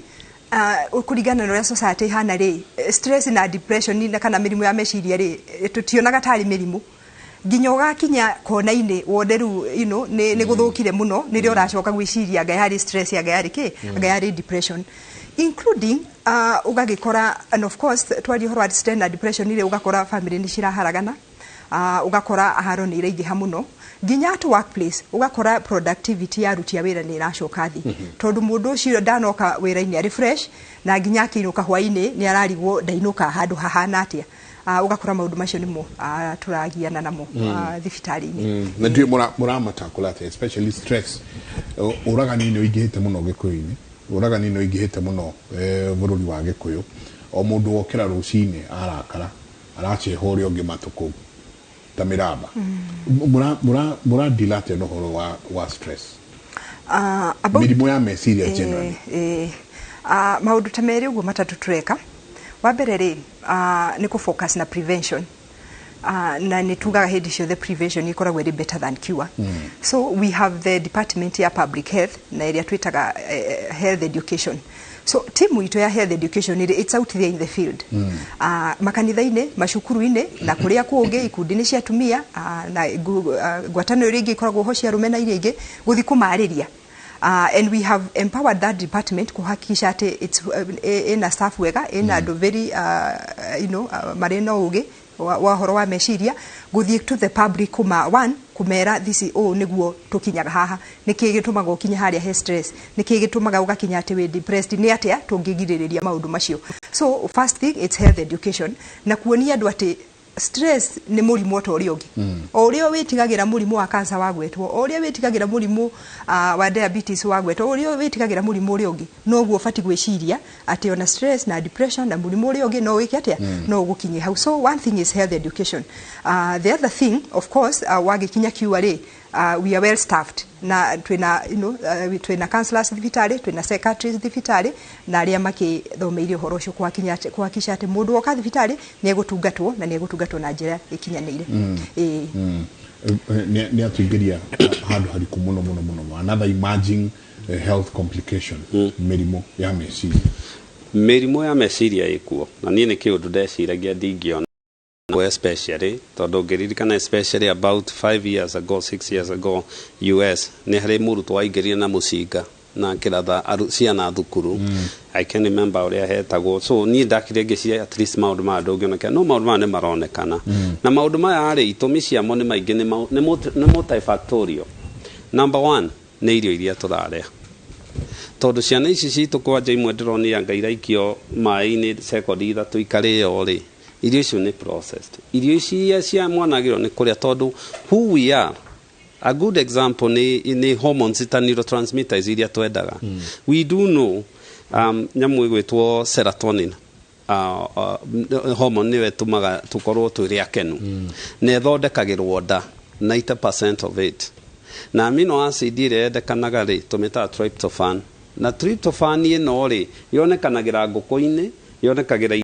kũringana na ũrĩa society ihana rĩ, stress na depression na kana mĩrimũ ya meciria rĩ, tũtionaga tarĩ mĩrimũ nginya ũgakinya kona-inĩ wone rĩu nĩ gũthũkire mũno, nĩrĩo ũracoka gwĩciria anga yarĩ stress, anga yarĩ kĩ, anga yarĩ depression, including ũgagĩkora, and of course twaria ũhoro wa stress na depression rĩ, ũgakora family nĩ ciraharagana, ũgakora haro nĩ iraingĩha mũno, nginya at workplace ũgakora productivity ya aruti a wĩra nĩ ĩracoka thĩ, tondũ mũndũ ũcio ndanoka wĩra-inĩ arĩ fresh, na nginya akĩinũka hwainĩ nĩ ararigwo ndainũka handũ hahana atĩa. Ũgakora maũndũ macio nĩmo tũragiana namo thibitarĩ-inĩ. Na ndiũĩ mũramatakũra atĩa, especially stress. Ũragani nĩ ũingĩhĩte mũno gĩkũyũ-inĩ, ũragani nĩ ũingĩhĩte mũno bũrũri wa gĩkũyũ. O mũndũ wokĩra rũcinĩ arakara, araceha ũrĩa ũngĩ matũ kũu ta mĩramba. Mũradila atĩa na ũhoro wa stress, about mĩrimũ ya meciria generally? Maũndũ ta merĩ ũguo matatũ tũreka. Wa mbere rĩ, nĩ kũ focus na prevention, na nĩ tugaga hĩndĩ ciothe prevention ĩkoragwo ĩrĩ better than cure. So we have the department ya public health na ĩrĩa twĩtaga health education. So timu itũ ya health education rĩ, it's out there in the field, makanitha-inĩ, macukuru-inĩ na kũrĩa kũngĩ, ikundi-inĩ cia atumia, na ngwatanĩro iria ingĩ ikoragwo ho cia arũme na iria ingĩ, gũthiĩ kũmarĩria. And we have empowered that department kuhakikisha atĩ it's ina staff wega, ina andũ very marĩ na ũgĩ wa ũhoro wa meciria, gũthiĩ to the public kuma one kumera this is, ũũ nĩguo tũkinyaga haha, nĩkĩ gĩtũmaga ũkinye harĩa he stress, nĩkĩ gĩtũmaga ũgakinya atĩ wĩ depressed, nĩ atĩa tũngĩgirĩrĩria maũndũ macio. So first thing, it's health education na kuonia andũ atĩ stress nĩ mũrimũ o ta ũrĩa ũngĩ. O ũrĩa wĩtigagĩra mũrimũ wa cancer wagwetwo, o ũrĩa wĩtigagĩra mũrimũ wa diabetes wagwetwo, o ũrĩa wĩtigagĩra mũrimũ ũrĩa ũngĩ, noguo ũbatiĩ gwĩciria atĩ ona stress na depression na mũrimũ ũrĩa ũngĩ no wĩke atĩa, no ũgũkinyie hau. So one thing is health education. The other thing, of course, wagĩkinya kiua rĩ, we are well staffed na twina twina counselors thibitarĩ, twina psychiatrists thibitarĩ, na arĩa makĩthomeire ũhoro ũcio kũhakinya kũhakikisha atĩ mũndũ woka thibitarĩ nĩ egũtungatwo na nĩ egũtungatwo na njĩra ĩkinyanĩire. Ĩĩ. Nĩ atuingĩria handũ hariku mũno mũno mũno. Another emerging health complication, mĩrimũ ya meciria. Mĩrimũ ya meciria ĩkuo, na niĩ nĩ kĩũndũ ndeciragia ndingĩona, especially tondũ ngĩririkana, especially about 5 years ago, 6 years ago, US nĩ harĩ mũrutwo waingĩrire na mũcinga na kĩratha ciana thukuru. I can remember ũrĩa hetagwo. So niĩ ndakire ngĩciria at least maũndũ maya ndũngĩonekana, no maũndũ maya nĩ maronekana. Na maũndũ maya rĩ, itũmi ciamo nĩ maingĩ, nĩ multifactorial. Number one nĩ irio iria tũrarĩa, tondũ ciana ici citũ kwanja imwe ndĩronire anga iraikio maĩ-inĩ sekondi 3 ikarĩo rĩ, irio icio nĩ processed. Irio ici iria cia mwana agĩrĩirwo nĩ kũrĩa, tondũ who we are A good example nĩ hormones ta neurotransmitters iria twendaga. We do know nyamũ ĩgwĩtwo serotonin hormone nĩyo ĩtũmaga tũkorwo twĩrĩ akenu na ĩthondekagĩrwo nda 90% of it, na amino acid ĩrĩa yendekanaga rĩ, tũmĩtaga tryptophan, na tryptophan ĩno rĩ, yonekanagĩra ngũkũ-inĩ, yonekagĩra